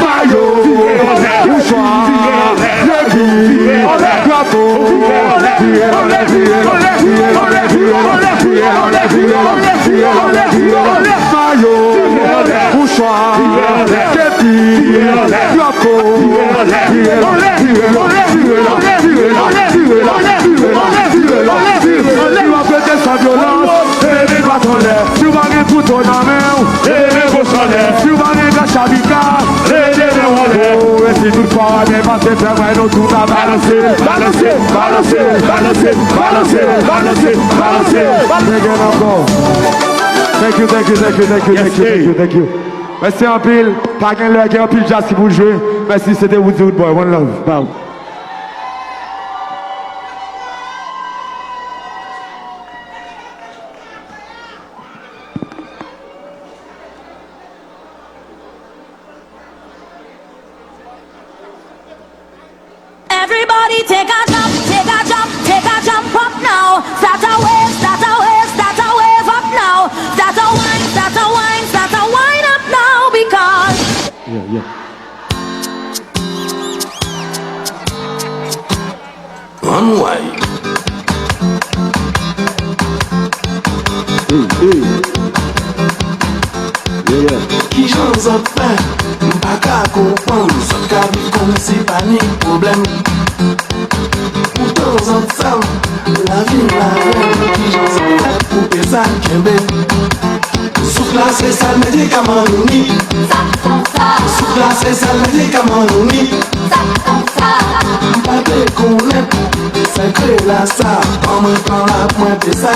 Mayo, mouchwa, legliz, drapo, vire anlè, vire anlè, vire anlè, vire anlè, vire anlè, vire anlè, vire anlè, vire anlè, vire anlè, mayo, mouchwa, kepi, drapo, vire anlè, vire anlè, vire anlè, vire anlè, vire anlè, vire anlè, vire anlè, vire anlè, vire anlè, vire anlè. Si w ap fete san vyolans, leve dwat anlè. Si w pa gen kouto nan men w, leve goch anlè. Si w pa gen gaz chabika, leve men w anlè. Oh, e si tout fwa w ap pase fè mwen nou tout a balanse, balanse, balanse, balanse, balanse, balanse, balanse. Thank you, thank you, thank you, thank you, thank you, thank you, thank you, thank you. Mèsi anpil. Pa gen lè, gen anpil djaz ki pou jwe. Mèsi, se te Woody Woodboy. One love. Bow. Everybody take a jump, take a jump, take a jump up now. Start a wave, start a wave, start Kijan zòt fè? M pa ka konprann. Zòt ka viv kòmsi pa ni pwoblèm. Poutan zòt sa, lavi m avè m. Kijan zòt fè koupe sa kenbe? Souk la se sèl medikaman nou ni. Souk la se sèl medikaman nou ni. M pa te konnen sekrè la sa. Ban mwen pran la pou mwen te sa.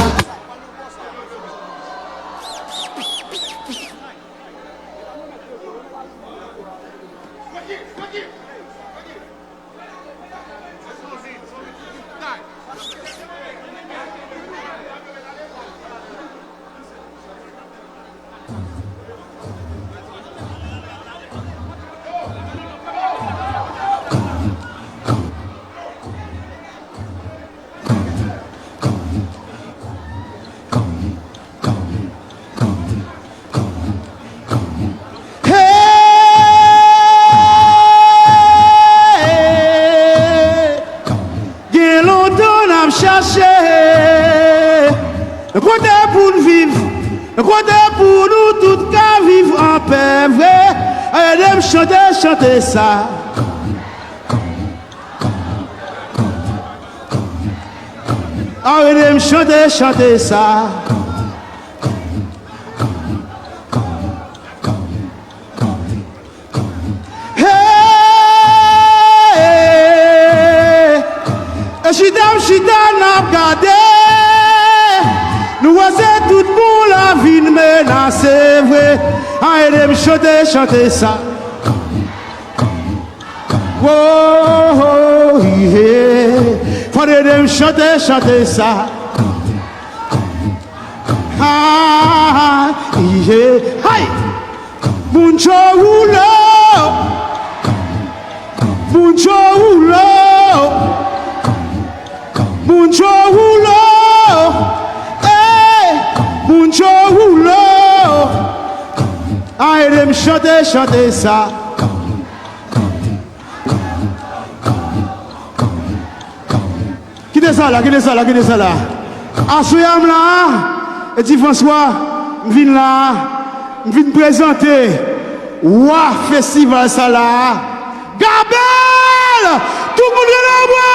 Hey! Gen lontan n ap chache yon kote pou n viv, yon kote pou nou tout ka viv anpè vre. Ede m chante, chante sa. Ede m chante, chante sa. Hey! E chita m chita n ap gade. Nou wè se tout bon lavi n menase vre. Ede m chante, chante sa. Oh, oh, yeah. Fò ede m chante, chante sa. Ah, yeah. Hey! Moun cho woulo. Moun cho woulo. Moun cho woulo. Hey! Moun cho woulo. Ede m chante, chante sa. Kite sa la, kite sa la, kite sa la. Aswè a m la a, Edi Franswa, m vin la a, m vin prezante wa festival sa la a, Gabel! Tout moun rele anmwe!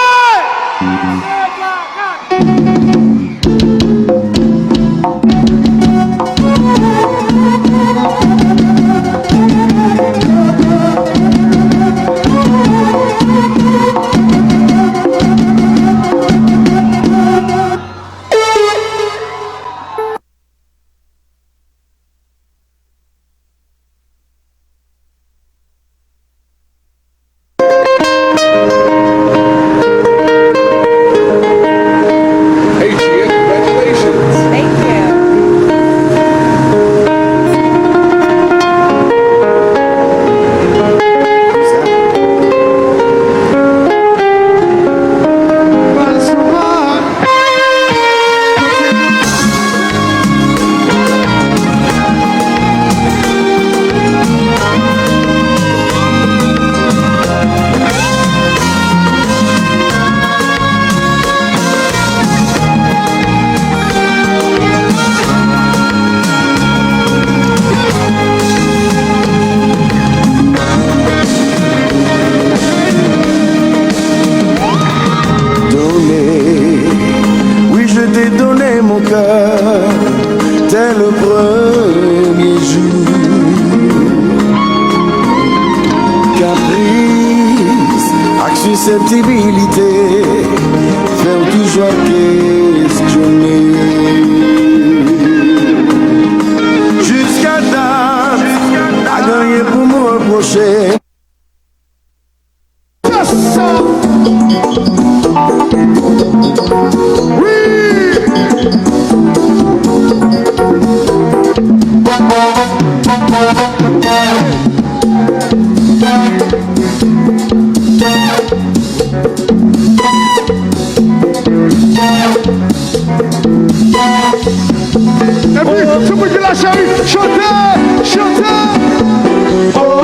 Hey, Gia, congratulations. Thank you. Donner, oui, je t'ai donné mon cœur dès le premier jour. Caprice ak susceptibilité fè w toujou ap kestyone. Jiska dat, pa gen anyen pou m repwoche. Epi, se mwen ki la, cheri. Chante, chante. Oh, oh, oh,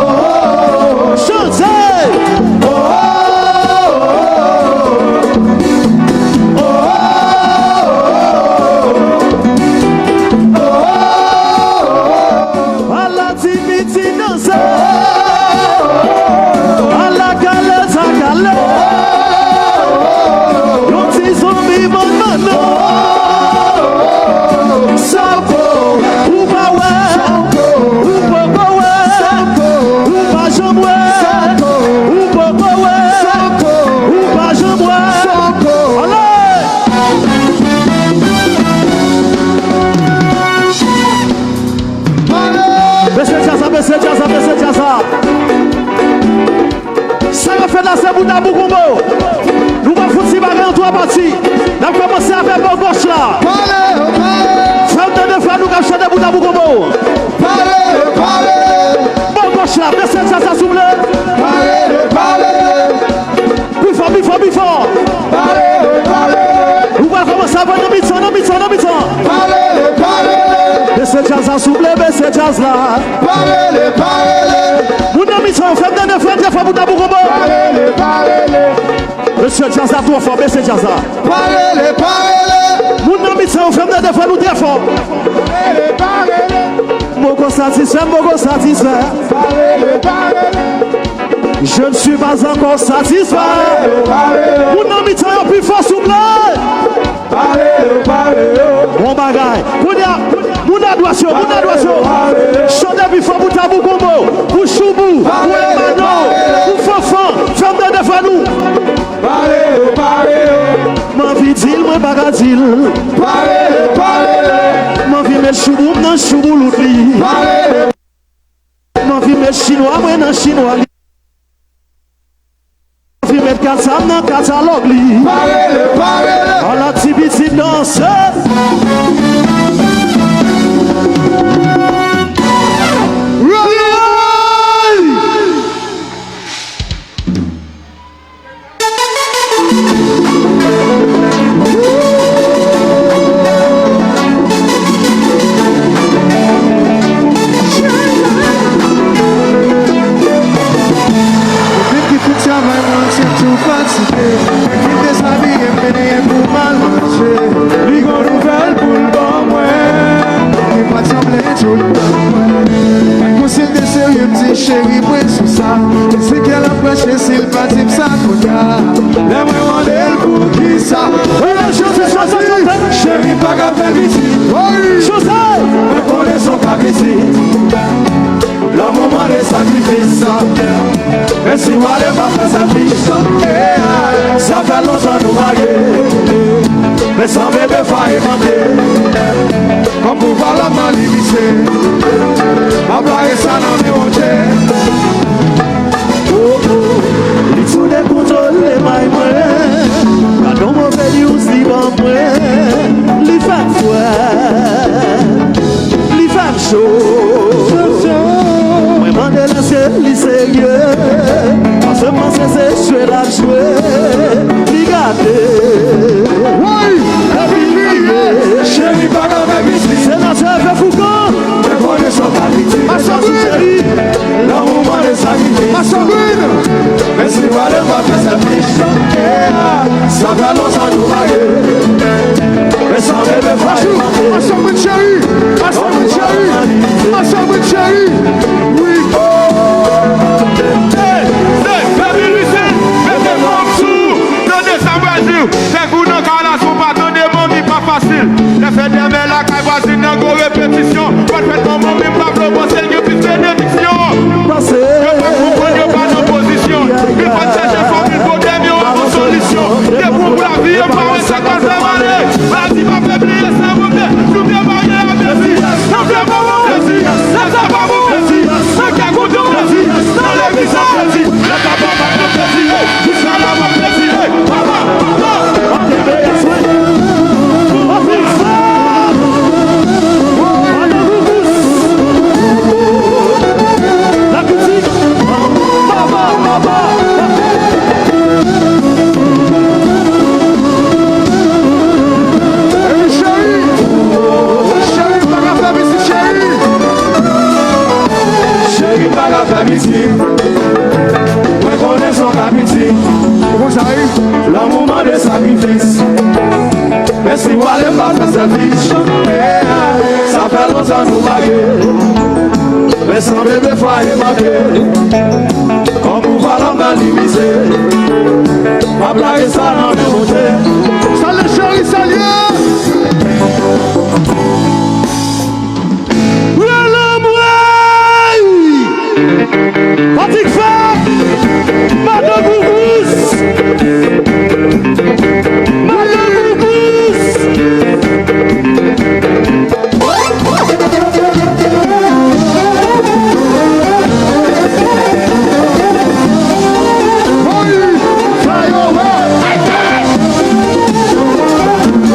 oh, oh. Chante. Oh, oh, oh, oh, oh. Tande pou Tabou Konbo. Pale, pale. Bò gòch la, bese djaz la, souple. Pale, pale. Pi fò, pi fò, pi fò. Pale, pale. Nou pral kòmanse avè nan mitan, nan mitan, nan mitan. Pale, pale. Bese djaz la, souple, bese djaz la. Pale, pale. Moun nan mitan, fè m tande, fè m tande, fè m tande pou Tabou Konbo. Pale, pale. Mesye, djaz la twò fò, bese djaz la. Pa rele, pa rele. Moun nan mitan yo, fè m tande fò nou trè fò. Pa rele, pa rele. M poko satisfè, m poko satisfè. Pa rele, pa rele. Je ne suis pas encore satisfait. Pa rele, pa rele. Moun nan mitan yo pi fò, souple. Pa rele, pa rele. Bon bagay. Kounye a, moun adwasyon, moun adwasyon. Chante pi fò pou Tabou Konbo, pou Choubou, pou Emano, pou Fanfan. Fè m tande fò nou. Pale yo, pale yo. M anvi di l, mwen pa ka di l. Pale yo, pale yo. M anvi met Choubou m nan chouboulout li. Pale yo. M anvi met chinwa mwen nan chinwa li. M anvi met Katsam nan katalòg li. Pale yo, pale yo. Ala ti pitit danse. Rally! Moun ki fout travay, mwen santi w fatige. Mwen fin dezabiye, m vini pou m al mache. Li gon nouvèl pou l ban mwen. Li pa t sanble tout ban mwen. Mwen konsilye serye, m di cheri, mwen sou sa. Se kè l ap preche, si l pa di m sa kounye a. Lè mwen mande l poukisa. Cheri pa ka fè piti. Mwen konnen se w ka piti. Lanmou mande sakrifis. Men si w ale, m ap fè sèvis. Sa fè lontan nou marye. Men san bebe fwa e manke. Kòm pouvwa lanmò limite. M ap lage sa nan men Bondye. Oh, oh. Li tou dekontwole may mwen. Gadon move news li ban mwen. Li fè m fè. Li fè m cho. Mwen mande l èske li serye. Paske m panse se jwe l ap jwe. Li gate. Epi li kriye. Cheri pa ka fè piti. Se nan cheve foukan. Mwen konnen sa pa piti. Mason Brune. Lanmou mande sakrifis. Mason Brune. Men si w ale, m ap fè sèvis. Sa fè lontan nou marye. Men san bebe fwa e manke. Mason Brune cheri. Mason Brune cheri. Mason Brune cheri. Wi. Hey, hey, Baby Lucien, mete fòm sou. Tande sa m pral di w. Fè kou nan kay la, si w pa tande manmi pa fasil. Lè fè dèmen lakay vwazin nan gwo repetisyon. Fèt fèt manman, men m pa vle w panse l gen plis benediksyon. Yo pa konprann, yo pa nan pozisyon. Li pa t chèche fanmi l, pwoblèm yo avan solisyon. Depi w pou lavi, yo pa wè sa k pral fè m ale. Maladi pa fè bliye sa, Bondye. Nou byen marye avèk Jezi. Nan kè pa bon Jezi. Nan sa pa bon Jezi. Nan kè kontan Jezi. Nan legliz la Jezi. Nan sa pa bon Jezi. Jiska la m ap Jezi. Papa, papa. Ewi cheri. Cheri pa ka fè piti cheri. Cheri pa ka fè piti. Mwen konnen sa w ka piti. Ou konn sa wi. Lanmou mande sakrifis. Men si w ale m pa fè sèvis. Sa fè lontan nou marye. Men san bebe fwa e manke. Kòm pouvwa lanmò limite. M ap lage sa nan men Bondye. Salye cheri, salye. Rele mwen! Patrick Fab! Madan Gougous! Madan Gougous!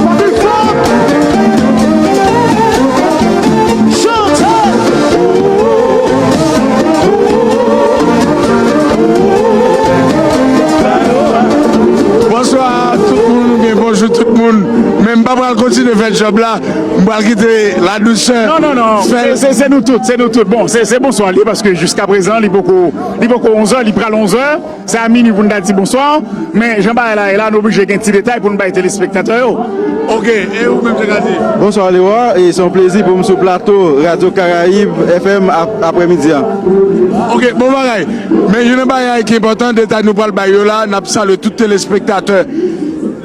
Patrick Fab! Job la, m pral kite la dousè. Non, non, non. Se, se, se nou tout, se nou tout. Bon, se, se bonswa li, paske jiska prezan, li poko, li poko onz è, li pral onz è. Se a minui pou n ta di bonswa. Men, jan bagay la ye la, nou oblije gen ti detay pou n bay telespektatè yo. Ok, e ou menm, Jean Gady? Bonswa, Lewa. E se yon plezi pou m sou plato Radyo Karayib F M ap-, aprèmidi a. Ok, bon bagay. Men, youn nan bagay ki enpòtan, detay nou pral bay yo la, n ap salye tout telespektatè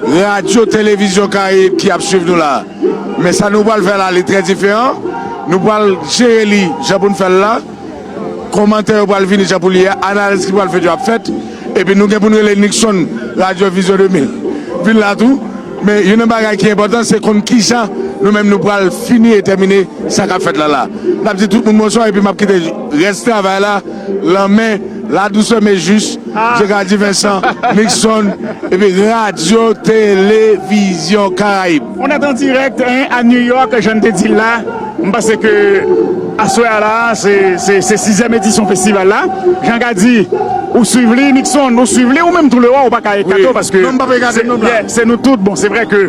Radyo Televizyon Karayib ki ap swiv nou la. Men sa nou pral fè la, li trè diferan. Nou pral jere li jan pou n fè l la. Kòmantè yo pral vini jan pou li ye, analiz ki pral fèt yo ap fèt. Epi nou gen pou n rele Nixon, Radyo Vizyon de mil. Vin la tou. Men youn nan bagay ki enpòtan, se konn kijan nou menm nou pral fini e tèmine sa k ap fèt la la. N ap di tout moun bonswa, epi m ap kite rès travay la, lanmen, la douceur mais juste, Jean Gady Vincent, Nixon, epi Radyo Televizyon Karayib. On est en direct, hein, à New York, jan n te di l la. M panse ke aswè a la, se, se, se sizyèm edisyon festival la. Jean Gady, ou swiv li, Nixon, ou swiv li, ou menm tou Lewa, ou pa ka ekate w, paske non, m pa pe ekate se, non, la. Yeah, se nou tout. Bon, se vre ke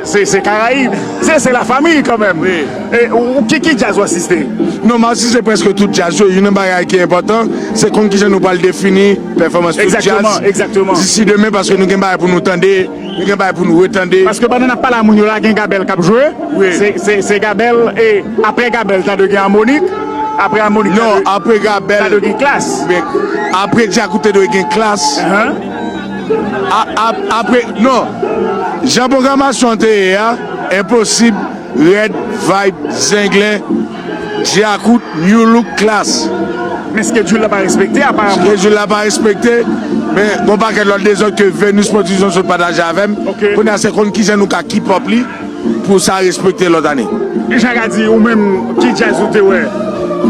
se, se Karayib, se, se la famille quand même. Wi. E ou, ou ki, ki djaz ou asiste? Non, m asiste prèske tout djaz yo. Youn nan bagay ki enpòtan, se konn kijan nou pral defini pèfòmans tout djaz. Exactement, exactement. Disi demen, paske nou gen bagay pou nou tande, nou gen bagay pou nou retande. Paske pandan n ap pale a moun yo la, gen Gabèl k ap jwe. Wi. Se, se, se Gabèl, e apre Gabèl, ta dwe gen Amònik. Apre Amònik, ta dwe, ta dwe gen Klas. Non, apre Gabèl, men apre Djakout te dwe gen Klas. Uh-huh. A, a, apre, non. Jan pwogramasyon an te ye a, enposib, Rèd, Vibe, Zenglen, Djakout, New Look, Klas. Men schedule la pa respekte, aparaman. Schedule la pa respekte, men gon pakèt lòt dezòd ke Venus Production sot pataje avè m. Ok. Kounye a, se konn kijan nou ka keep up li pou sa respekte lòt ane. Jean Gady, ou menm, ki djaz ou te wè?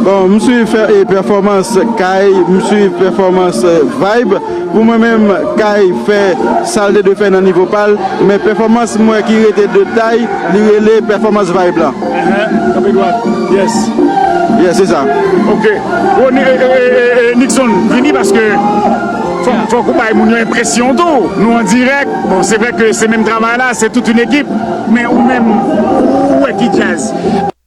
Bon, m swiv fè, e, pèfòmans Kay, m swiv pèfòmans, e, Vibe. Pou mwen menm, Kay fè sa l te dwe fè nan nivo pa l, men pèfòmans m wè ki rete de tay, li rele pèfòmans Vibe la. Ehe, kanpe dwat. Yes. Yes, se sa. Ok. Bon, Ni-, e, e, e, e, Nixon, vini paske fò, fòk ou bay moun yo enpresyon tou. Nou an dirèk. Bon, se vre ke se menm travay la, se tout yon ekip. Men ou menm, ou wè ki djaz?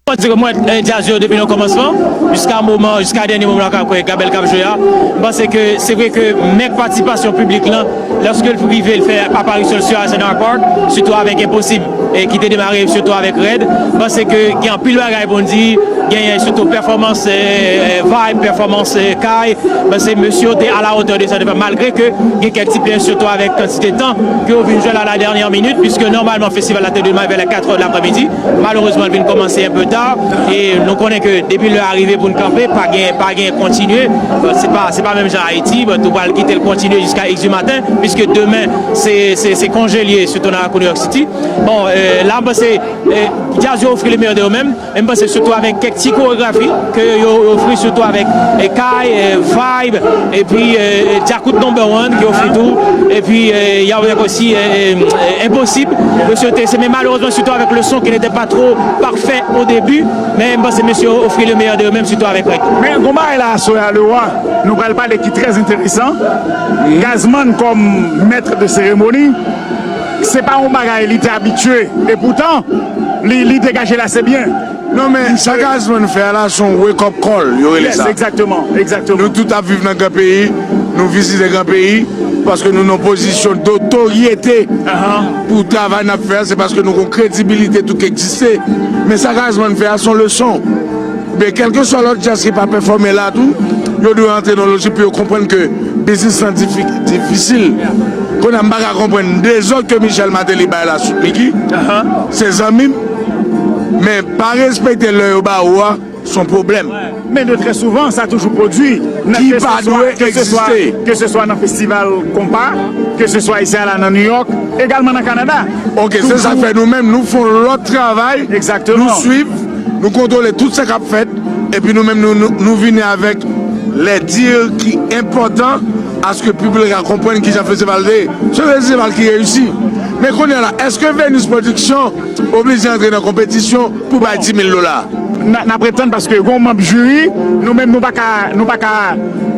Mwen di ke mwen, eh, djaz yo depi nan kòmansman, jiska moman, jiska dènye moman la, ka kwè Gabèl k ap jwe a. M panse ke se vre ke mank patisipasyon piblik lan, lòske l rive l fè aparisyon l sou Arsenal Park, sitou avèk Enposib, eh, ki te demare sitou avèk Rèd. M panse ke gen anpil bagay pou n di, genyen sitou pèfòmans, eh, eh, Vibe, pèfòmans, eh, Kay. M panse mesye yo te à la hauteur de sa, malgre ke gen kèk ti plen sitou avèk kantite tan ke yo vin jwe la, la dènyè minit, puiske nòmalman festival la te demare vè lè kat è de laprèmidi. Malerezman, l vin kòmanse enpe ta. E nou konnen ke depi lè a rive pou n kanpe, pa gen, pa gen kontinye. Bon, se pa, se pa menm jan Ayiti, bon, ou pral kite l kontinye jiska x di maten, puiske demen, se, se, se konje l ye, sitou nan lakou New York City. Bon, eh, la, m panse, eh, djaz yo ofri le meilleur de yo menm. E m panse sitou avèk kèk ti koregrafi ke yo, yo ofri sitou avèk, eh, Kay, eh, Vibe, epi, eh, Djakout Number One ki ofri tou. Epi, eh, y a osi, eh, eh, Enposib. Mesye te, se, men malerezman sitou avèk le son ki n'était pas trop parfait au début, men m panse mesye yo ofri le meilleur de yo menm sitou avèk Rèd. Men gon bagay la aswè a, Lewa, nou pral pale ki trè enteresan. Gazman kòm mèt de seremoni, se pa yon bagay li te abitye. E poutan, li, li degaje l ase byen. Non, men sa Gazman fè a la, se yon wake up call, yo rele sa. Yes, exactement, exactement. Nou tout ap viv nan gran peyi, nou vizite gran peyi, paske nou nan pozisyon dotorite pou travay n ap fè a, se paske nou gon kredibilite tou ki egziste. Men sa Gazman fè a, se yon leson. Men kèlkeswa lòt djaz ki pa pèfòme la tou, yo dwe antre nan lojik pou yo konprann ke biznis lan difi-, difisil. Kounye a, m pa ka konprann dezòd ke Michel Martelly bay la sou Mickey. Se zanmi m. Men pa respekte lè yo ba ou a, se yon pwoblèm. Men de trè souvan, sa toujou pwodui. Ki pa dwe egziste. Ke se swa nan festival konpa, ke se swa isi a la nan New York, egalman nan Kanada. Ok, se sa k fè nou menm, nou fè yon lòt travay. Exactement. Nou swiv, nou kontwole tout sa k ap fèt, epi nou menm, nou, nou, nou vini avèk lè dir ki enpòtan aske piblik la konprann kijan festival te ye. Se yon festival ki reyisi. Men kounye a la, èske Venus Production oblije antre nan konpetisyon pou bay dis mil dola? N a, n ap ret tann paske gen yon manm jiri, nou menm nou pa ka, nou pa ka,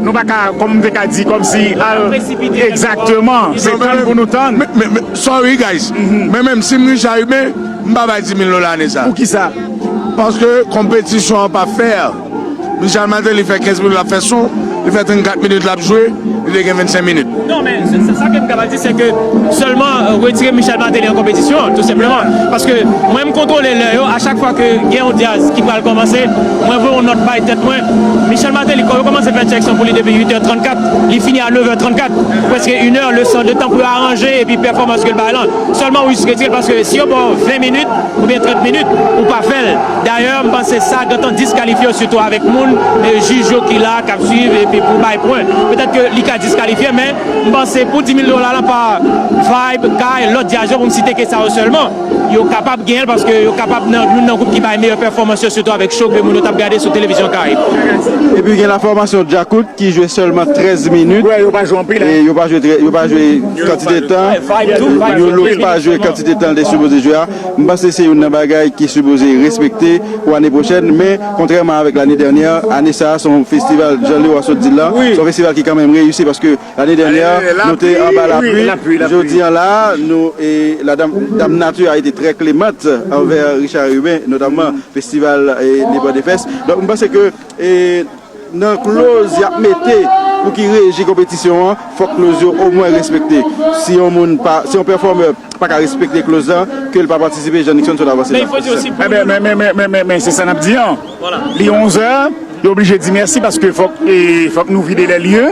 nou pa ka, kòm m te ka di, kòmsi al egzakteman, se tann pou nou tann. Men, men, men, sorry guys, men menm si m Richard Huben, m pa bay dis mil dola ane sa. Poukisa? Paske konpetisyon an pa fè. Michel Martelly fè kenz minit l ap fè son, li fè trannkat minit l ap jwe, li te gen vennsenk minit. Non, men se, se sa ke m kapab di, se ke sèlman, euh, retire Michel Martelly an konpetisyon, tou senpleman. Paske mwen, m kontwole lè yo, a chak fwa ke gen yon djaz ki pral kòmanse, mwen voye yon nòt bay tèt mwen. Michel Martelly, kòm yo kòmanse fè tchèk son pou li depi uit è trannkat, li fini a nèf è trannkat. Prèske inè, letan de tan pou yo aranje epi pèfòmans ke l bay lan. Sèlman ou jis retire l, paske si yo ba w ven minit, oubyen trant minit, ou pa fè l. Dayè, m panse sa gentan diskalifye w, sitou avèk moun, e, jij yo ki la, k ap swiv, epi pou bay pwen. Petèt ke li ka diskalifye, men m panse pou dis mil dola la pa Vibe, Kay, lòt djaz yo, pou m site ke sa yo sèlman, yo kapab genyen l, paske yo kapab nan youn nan gwoup ki bay meyè pèfòmans yo, sitou avèk cho ke moun yo t ap gade sou televizyon Karayib. Epi gen la fòmasyon Djakout ki jwe sèlman trèz minit. Wè, yo pa jwe anpil, e yo pa jwe trè, yo pa jwe kantite tan. Yo lòt pa jwe kantite tan l te sipoze jwe a. M panse se youn nan bagay ki sipoze respekte pou ane pwochèn, men kontrèman avèk lane dènyè, ane sa a se yon festival, jan Leroy sot di l lan, se yon festival ki kanmenm reyisi paske lane dènyè nou te anba lapli. Jodi a la, nou, e, la dam, dam nati a été très clémente envers Richard Huben, notamman festival, e, Libre de Fès. Donk, m panse ke, e, nan kloz y ap mete pou ki reji konpetisyon an, fòk kloz yo omwen respekte. Si yon moun pa, si yon pèfòmè pa ka respekte kloz lan, ke l pa patisipe, jan Nixon sot avanse la. Eben, men, men, men, men, men, men se sa n ap di an. Li onz è, yo oblije di mèsi paske fòk, e, fòk nou vide lè lye.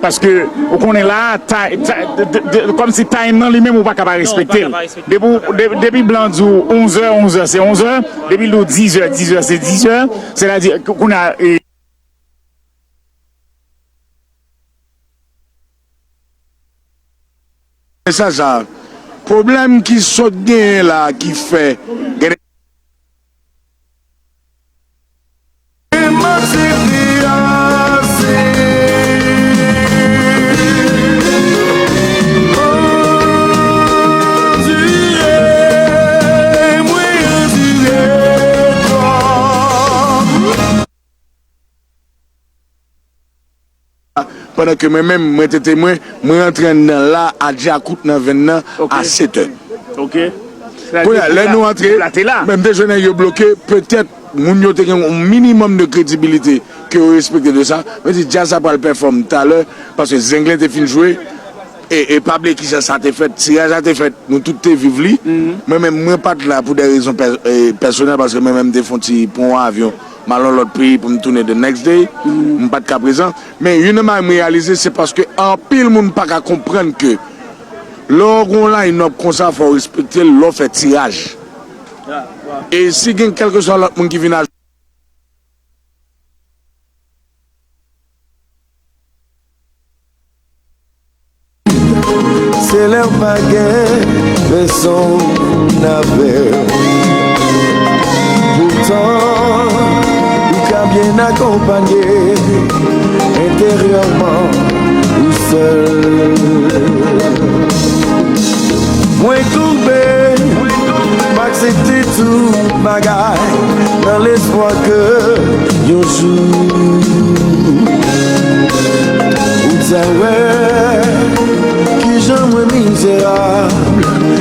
Paske, ou konnen la, ta, ta, de, de, de, kòmsi time nan li menm, ou pa ka pa respekte l. Depi, de, depi blan di w onz è, onz è, se onz è. Depi l di w dis è, dis è, se dis è. Sètadi, kounye a, e, mesaj sa, pwoblèm ki sot genyen la, ki fè gen Pandan ke mwen menm, mwen tete mwen, mwen rantre anndan la a Djakout nan venn nan a sèt è. Kounye a, lè nou antre, men m te jwenn nèg yo bloke, petèt moun yo te gen yon minimòm de kredibilite ke yo respekte de sa. Mwen di, djaz sa pral pèfòm talè, paske Zenglen te fin jwe, e, e pa bliye kijan sa te fèt, tiraj la te fèt, nou tout te viv li. Mwen menm, mwen pa t la pou de rezon pè, e, pèsonèl, paske mwen menm m te fè yon ti pran yon avyon, m al yon lòt peyi pou m tounen the next day, m pa t ka prezan. Men youn nan bagay m reyalize, se paske anpil moun pa ka konprann ke lè w gen yon line-up konsa, fò w respekte l lè w fè tiraj. E si gen kèlkeswa lòt moun ki vin a Se lè w pa gen pèsonn avè w. Poutan, ou ka byen akonpanye enteryèman ou sèl. Mwen koube, m aksepte tout bagay nan lespwa ke yon jou ou ta wè kijan mwen mizerab,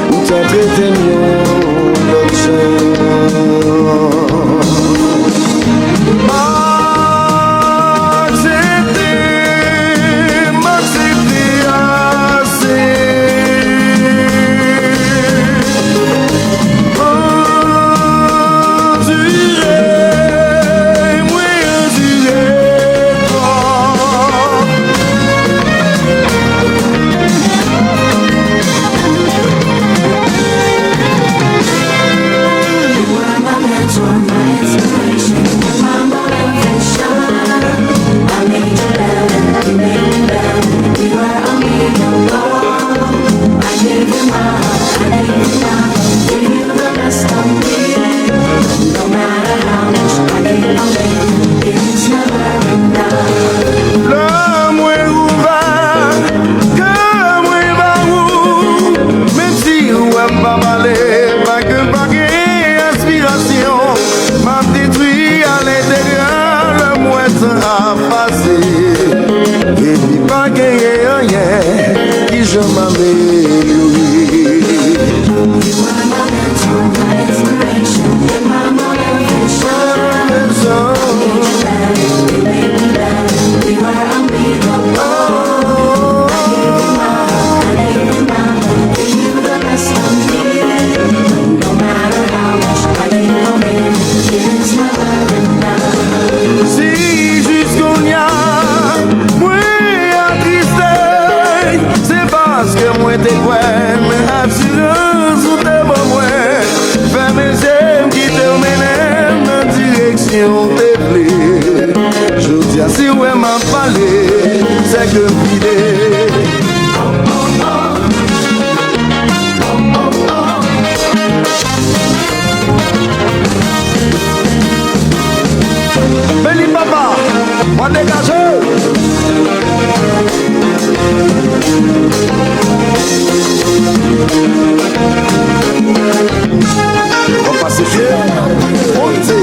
ou ta trete m yon lòt jan. M aksepte, m aksepte ase. Andire, mwen andire twòp. Pa genyen anyen ki janm amelyore. Si jis kounye a mwen atriste, se paske mwen te kwè nan asirans ou te ban mwen. Fèmen zye m, kite w mennen m nan direksyon w te vle. Jodi a, si w wè m ap pale, se ke m vide. Beni papa, mwen degaje. Mwen pase fye, Bondye.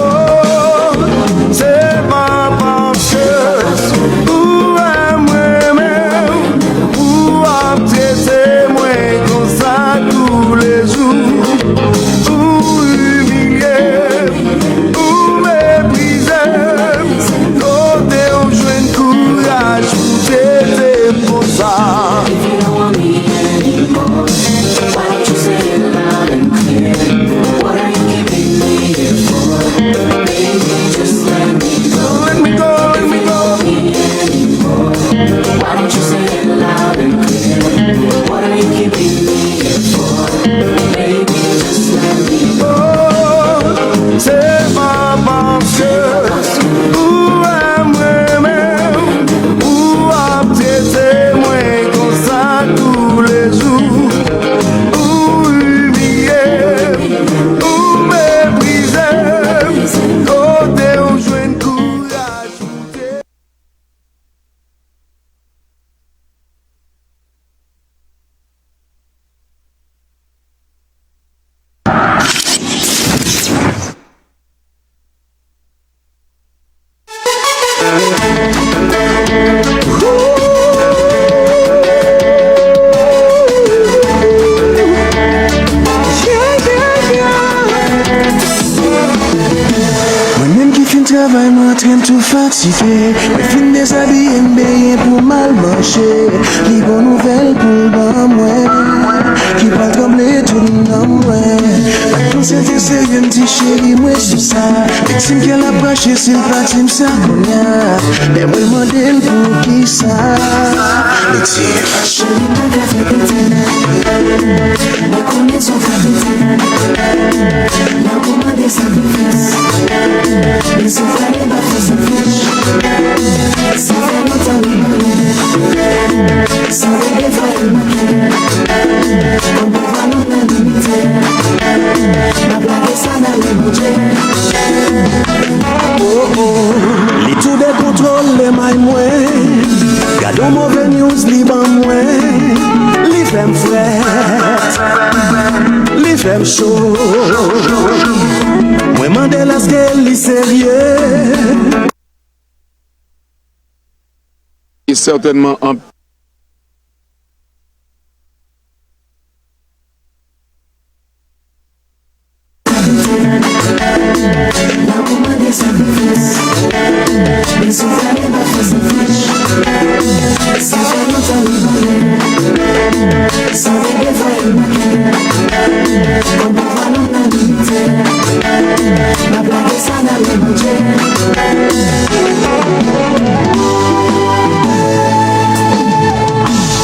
Oh, se pa paske ou wè mwen menm, ou ap trete mwen konsa toulejou. Ou imilye m, ou meprize m, kote w jwenn kouraj pou trete m konsa? If you don't want me anymore, why don't you say it loud and clear? What are you keeping me here for? Baby, just let me go. Let me go, let me go. If you don't want me anymore, why don't you say it loud and clear? What are you keeping me here for? Baby, just let me go. Oh, se pa paske ou wè mwen menm, ou ap trete mwen konsa toulejou. Ou imilye m, ou meprize m, kote w jwenn kouraj pou te Mwen menm ki fin travay, mwen antre, m tou fatige. Mwen fin dezabiye, m benyen pou m al manje. Li gon nouvèl pou l ban mwen, ki pral tranble tout nanm mwen. Ak yon sèten serye, m di cheri mwen sou sa. Li di m kè l ap rache si l pa di m sa kounye a. Lè mwen mande l poukisa, li di m, cheri pa ka fè piti. Mwen konnen sa w ka piti. Lè w mande sakrifis, men si w pale m ap fè sa fèch. Sa fè lontan li mwen. Sa fè de fwa li manke. Kòm pouvwa nou nan limite. M ap lage sa nan men Bondye. Oh, oh. Li tou dekontwole may mwen. Gade yon move news li ban mwen. Li fè m frèt. Li fè m cho. Mwen mande l èske li serye. E sètènman an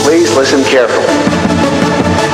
Please listen carefully.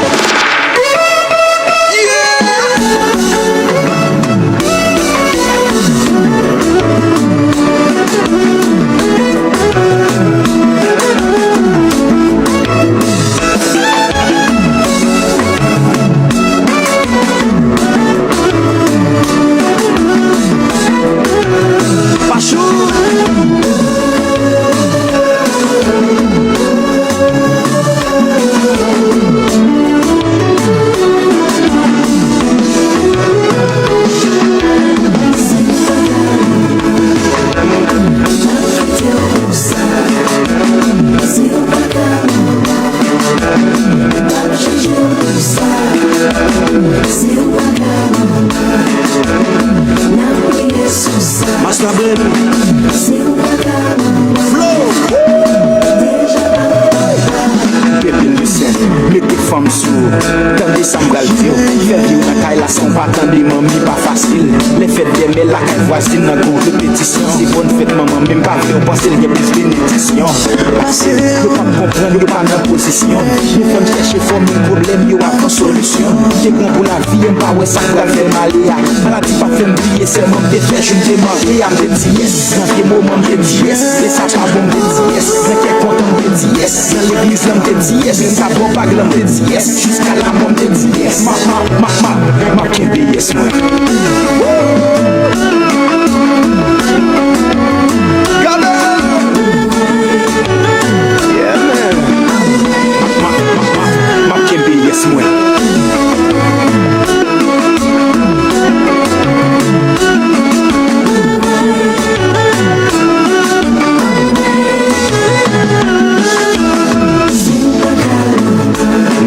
Flow! Bebe Lucien, mete fanm sou ou. Tande sa m pral di w. Fè vi w nan kay la san w pa tande manmi pa fasil. Lè fèt dèmen lakay vwazin nan gon repetisyon. Se bòn fèt manman, men m pa vle w panse l gen plis benedisyon. Pase yo p ap konprann, yo pa nan pozisyon. Yo fè m chèche fòmil pwoblèm yo avan solisyon. M te pran pou lavi, m pa wè sa k pral fè m ale a. Maladi pa fè m bliye, sèlman m te fè jou m te mande a, m te di yès. Nan vye moman m te di yès, lè sa pa bon m te di yès. Nan kè kontan m te di yès, nan legliz la m te di yès. Lè sa bò bag la m te di yès, jiska lamò m te di yès. M ap, m ap, m ap, m ap, m ap kenbe yès mwen. Gade! Yeah, man. M ap, m ap, m ap, m ap, m ap kenbe yès mwen.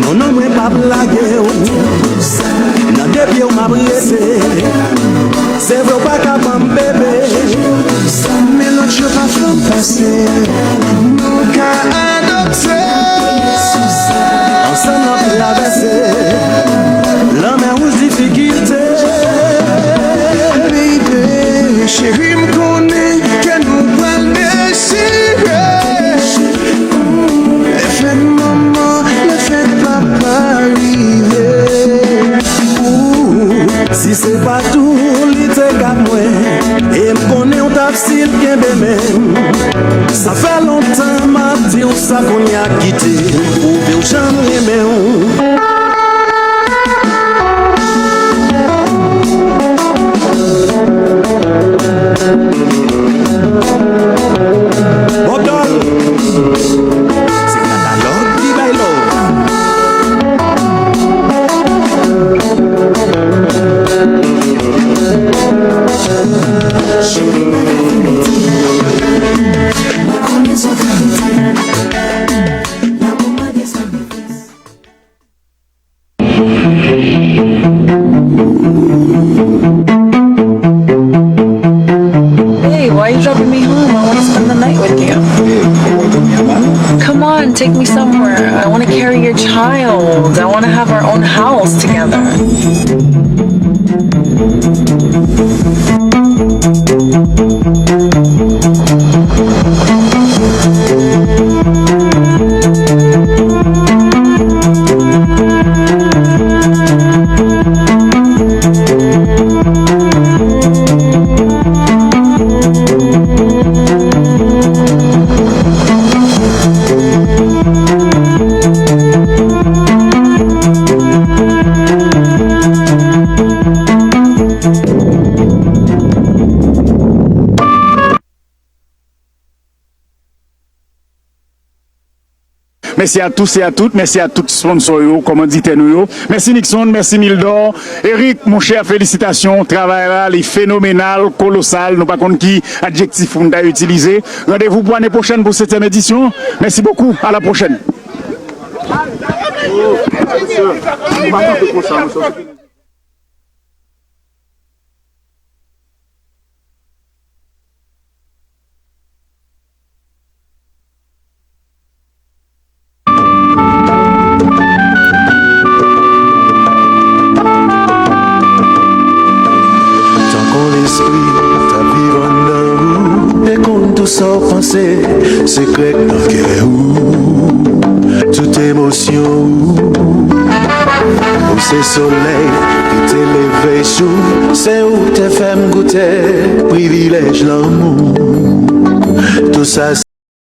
Non, non, mwen p ap lage w. Nan de pye w m ap rete. Se vre w pa ka ban m bebe, men lòt yo pa fè m pase. Nou ka adopte. Ansanm n ap travèse lanmè wouj difikilte. Baby, cheri, m konnen ke nou pral dechire. Lè fèt manman, lè fèt papa rive. Ooh, si se pa t ou, li te ka mwen. E m konnen w t ap still kenbe men m. Sa fè lontan m ap di w sa, kounye a kite m pwouve w jan m renmen w. Bob Doll, se katalòg ki bay love. Hey, why are you dropping me home? I want to spend the night with you. Come on, take me somewhere. I want to carry your child. I want to have our own house together. Mèsi a tous et à toutes, mèsi a tout sponsò yo, kòmanditè nou yo. Mèsi Nixon, mèsi Mildor. Eric, monchè, felisitasyon. Travay la, li fenomenal, kolosal. Nou pa konn ki adjektif pou n ta itilize. Randevou pou ane pwochèn pou setyèm edisyon. Mèsi bokou. À la prochaine. Tankou lespri ta viv anndan ou, te konn tou sa w panse, sekrè k nan kè ou, tout emosyon ou. Ou se solèy ki te leve jou, se ou te fè m goute privilèj lanmou. Tou sa